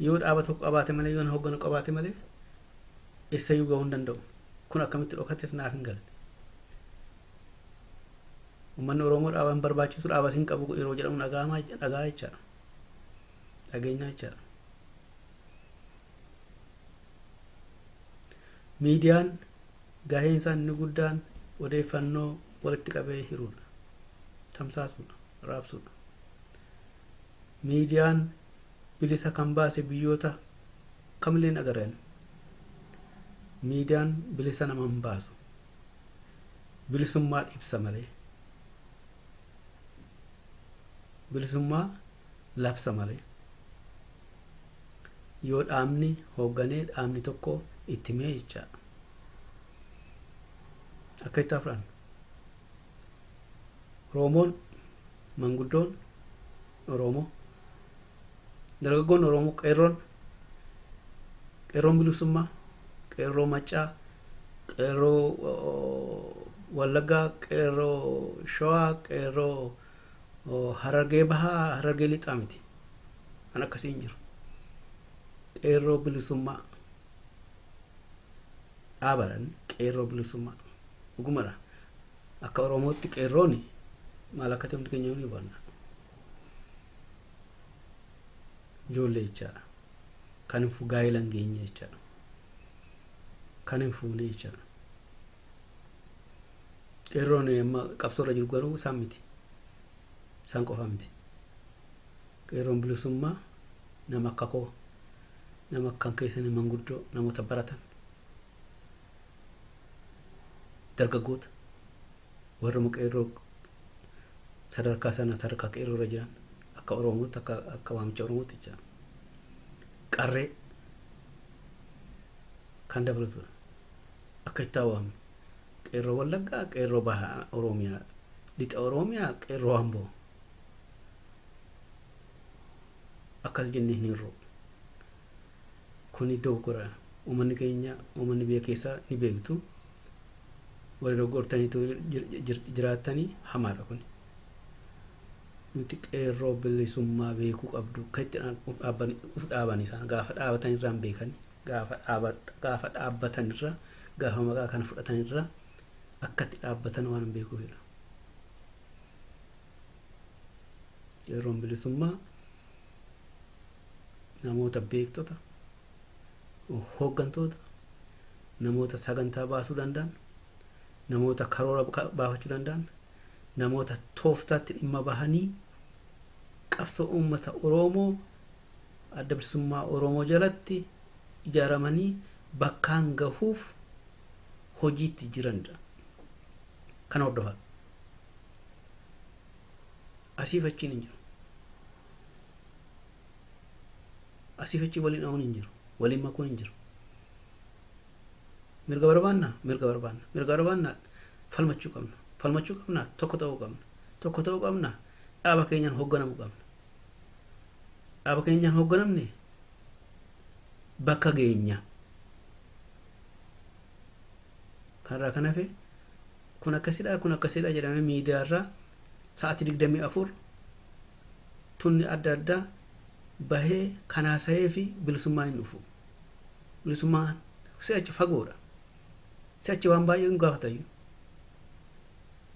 yoo dhaaba tokko qabaate malee, yoo hogganu qabaate malee eessayyuu gahuu hin danda'u. Kun akkamitti dhokates naaf hin galle. Uummanni Oromoo dhaaba hin barbaachisu, dhaaba hin qabu yeroo jedhamu dhaga'amaa dhagaa jechaadha. Dhageenyaa jechaadha. Miidiyaan gaheen isaa inni guddaan odeeffannoo walitti qabee hiruudha. Tamsaasuudha. Raabsuudha. Miidiyaan bilisa kan baase biyyoota kamillee agarran. Miidiyaan bilisa nama hin baasu. Bilisummaa ibsa malee. Bilisummaa labsa malee. Yoo dhaabni hoogganee dhaabni tokko itti himee jechaadha. Akka itti afran. Oromoon, manguddoon Oromoo, dargaggoon Oromoo, qeerroon, qeerroon bilisummaa, qeerroo Maccaa, qeerroo Wallaggaa, qeerroo Shawaa, qeerroo Harargee Bahaa, Harargee Lixaa miti. Kan akkasii hin jiru. Qeerroo bilisummaa dhaabaadhaan qeerroo bilisummaa dhugumadha. Akka Oromootti qeerroon maal akka ta'e hundi keenya ni hubanna. Ijoollee jechaadha. Kan hin gaa'ela hin geenye jechaadha. Kan hin fuune jechaadha. Qeerroon amma qabsoorra jiru garuu isaan miti. Isaan qofa miti. Qeerroon bilisummaa nama akka koo, nama akkan keessanii manguddoo, namoota baratan, dargaggoota, warruma qeerroo sadarkaa sana sadarkaa qeerroo irra jiran akka Oromootti, akka waamicha Oromootti jecha, qarree kan dabalatudha. Akka itti waamnu qeerroo Wallaggaa, qeerroo Baha Oromiyaa, Lixa Oromiyaa, qeerroo Amboo akkas jennee hin hirru. Kuni dogoggora. Uummanni keenya, uummanni biyya keessaa ni beektu. Warri dogoggortaniitu jiraattanii hamaadha kuni. Nuti qeerroo bilisummaa beekuu qabdu. Akka itti uf dhaaban isaan gaafa dhaabatan irraa hin beekani. Gaafa dhaabbatan irraa, gaafa maqaa kana fudhatan irraa akka itti dhaabbatan waan hin beekuufidha. Qeerroon bilisummaa namoota beektota, hooggantoota, namoota sagantaa baasuu danda'an, namoota karoora baafachuu danda'an, namoota tooftaatti dhimma bahanii qabsoo uummata Oromoo Adda Bilisummaa Oromoo jalatti ijaaramanii bakkaan gahuuf hojiitti jiranidha. Kana hordofaa. Asiif achiin hin jiru. Asiif achi waliin dha'uun hin jiru. Waliin makuun hin jiru. Mirga barbaanna, mirga barbaanna. Mirga barbaanna, falmachuu qabna. Falmachuu qabna, tokko ta'uu qabna. Tokko ta'uu qabna, dhaaba keenyaan hoogganamuu qabna. Dhaaba keenyaan hoogganamne bakka geenya. Kanarraa kan hafe kun akkasidha, kun akkasidha jedhamee miidiyaarraa sa'aatii 24 tunni adda addaa bahee kan haasa'ee fi bilisummaa hin dhufu. Bilisummaan si'achi fagoodha. Si'achi waan baay'ee nu gaafatayyuu.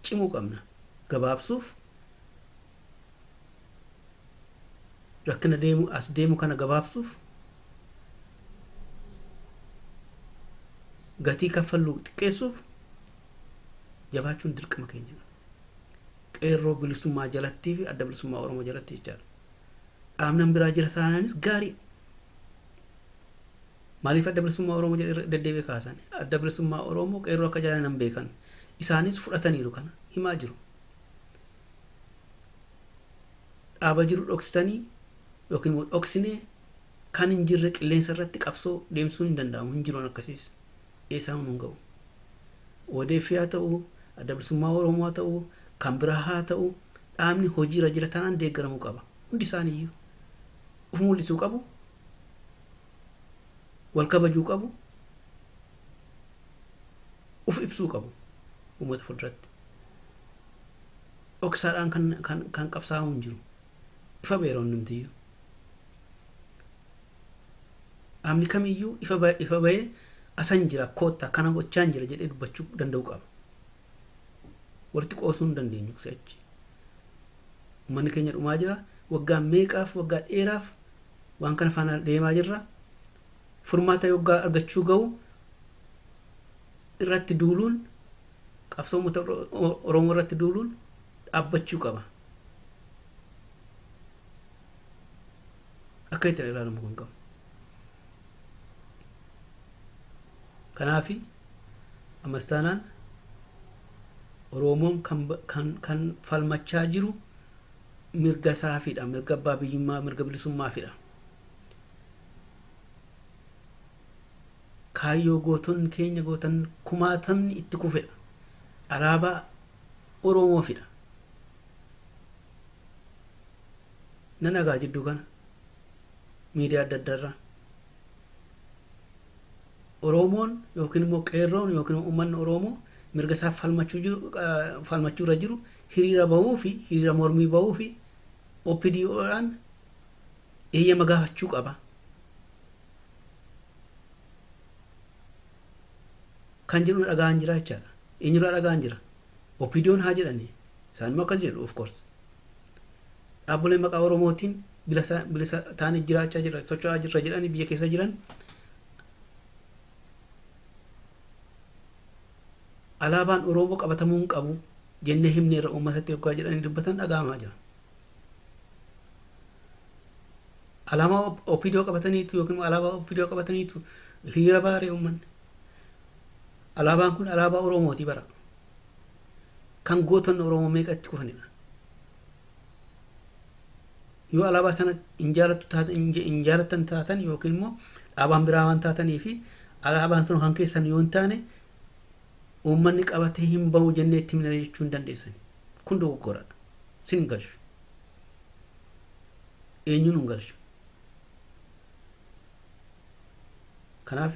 Cimuu qabna. Gabaabsuuf, rakkina deemu as deemu kana gabaabsuuf, gatii kaffallu xiqqeessuuf jabaachuun dirqama keenyadha. Qeerroo bilisummaa jalattii fi Adda Bilisummaa Oromoo jalatti jechaadha. Dhaabnan biraa jira taanaanis gaarii. Maaliif Adda Bilisummaa Oromoo jedhee deddeebi'ee kaasan? Adda Bilisummaa Oromoo qeerroo akka jaalatan beekan. Isaanis fudhataniiru, kana himaa jiru. Dhaaba jiru dhoksitanii yookiin immoo dhoksinee kan hin jirre qilleensa irratti qabsoo deemsuun hin danda'amu. Hin jiru akkasiis. Eessaa hin ga'u. ODF haa ta'u, Adda Bilisummaa Oromoo haa ta'u, kan biraa haa ta'u, dhaabni hojiirra jira taanaan deeggaramuu qaba. Hundi isaaniiyyuu uf mul'isuu qabu. Wal kabajuu qabu. Uf ibsuu qabu uummata fuulduratti. Dhoksaadhaan kan qabsaa'u hin jiru. Ifa beera hundumtiyyuu. Dhaabni kamiyyuu ifa bahee asan jira, koottaa, kana gochaan jira jedhee dubbachuu danda'u qaba. Walitti qoosuu hin dandeenyu si'achi. Uummanni keenya dhumaa jira. Waggaa meeqaaf, waggaa dheeraaf waan kana faana deemaa jirra. Furmaata yoggaa argachuu ga'u irratti duuluun, qabsoo uummata Oromoo irratti duuluun dhaabbachuu qaba. Akka itti ilaalamu kan qabu. Kanaafi ammas taanaan Oromoon kan falmachaa jiru mirga isaafidha. Mirga abbaa biyyummaa, mirga bilisummaafidha. Kaayyoo gootonni keenya gootan kumaatamni itti kufedha. Alaabaa Oromoofidha. Nan dhagaa jidduu kana miidiyaa adda addaarraa. Oromoon yookiin immoo qeerroon yookiin uummanni Oromoo mirga isaa falmachuu jiru, falmachuu irra jiru, hiriira bahuu fi hiriira mormii bahuu fi OPDOdhaan eeyyama gaafachuu qaba. Kan jedhu dhaga'aan jira jechaadha. Eenyurraa dhaga'aan jira? OPDOn haa jedhani. Isaan immoo akkas jedhu, of course. Dhaabboleen maqaa Oromootiin bilisa ta'anii jiraachaa jira, socho'aa jirra jedhanii biyya keessa jiran alaabaan Oromoo qabatamuu hin qabu jennee himneerra uummatatti yoggaa jedhanii dubbatan dhaga'amaa jira. Alaabaa OPDO qabataniitu yookiin alaabaa OPDO qabataniitu hiriira baaree uummanni. Alaabaan kun alaabaa Oromooti bara. Kan gootonni Oromoo meeqa itti kufanidha. Yoo alaabaa sana hin jaalattu taatan, hin jaalattan taatan, yookiin immoo dhaabaan biraa waan taatanii fi alaabaan sun kan keessan yoo hin taane, uummanni qabatee hin bahu jennee itti himna jechuu hin dandeessan. Kun dogoggoradha. Sin hin galchu. Eenyuun hin galchu. Kanaaf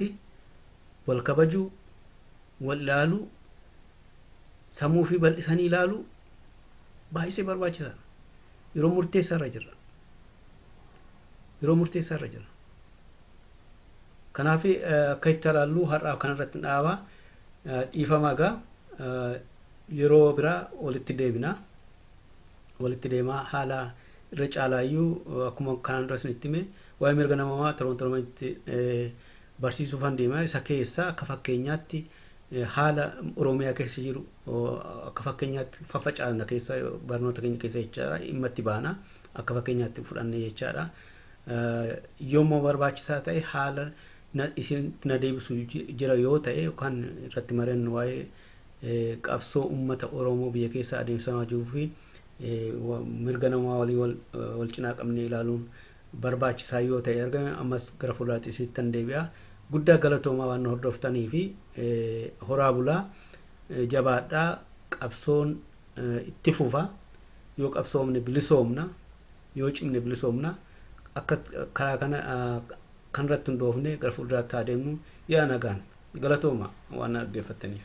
wal kabajuu, wal ilaaluu, sammuu fi bal'isanii ilaaluu baay'isee barbaachisaadha. Yeroo murteessaa irra jirra. Yeroo murteessaa irra jirra. Kanaaf akka itti ilaallu har'aaf kanarratti dhaabaa. Dhiifama egaa, yeroo biraa walitti deebina. Walitti deemaa haala irra caalaayyuu akkuma kanaan dura isinitti hime, waa'ee mirga namoomaa torban torbanitti barsiisuufan deema. Isa keessa akka fakkeenyaatti haala Oromiyaa keessa jiru akka fakkeenyaatti faffacaasna keessa barnoota keenya keessa jechaadha, dhimma itti baana, akka fakkeenyaatti fudhannee jechaadha. Yommuu barbaachisaa ta'e, haala isin na deebisu jira yoo ta'e, yookaan irratti mari'annu, waa'ee qabsoo uummata Oromoo biyya keessa adeemsifamaa jiruu fi mirga namaa walii wal cinaa qabnee ilaaluun barbaachisaa yoo ta'e argame, ammas gara fuulduraatti isinittan deebi'a. Guddaa galatoomaa waan nu hordoftanii fi horaa bulaa, jabaadhaa. Qabsoon itti fufa. Yoo qabsoomne bilisoomna, yoo cimne bilisoomna. Akka karaa kana kanarratti hundoofne gara fuulduraatti haa deemnu. Yaa nagaan, galatooma waan na dhaggeeffattaniif.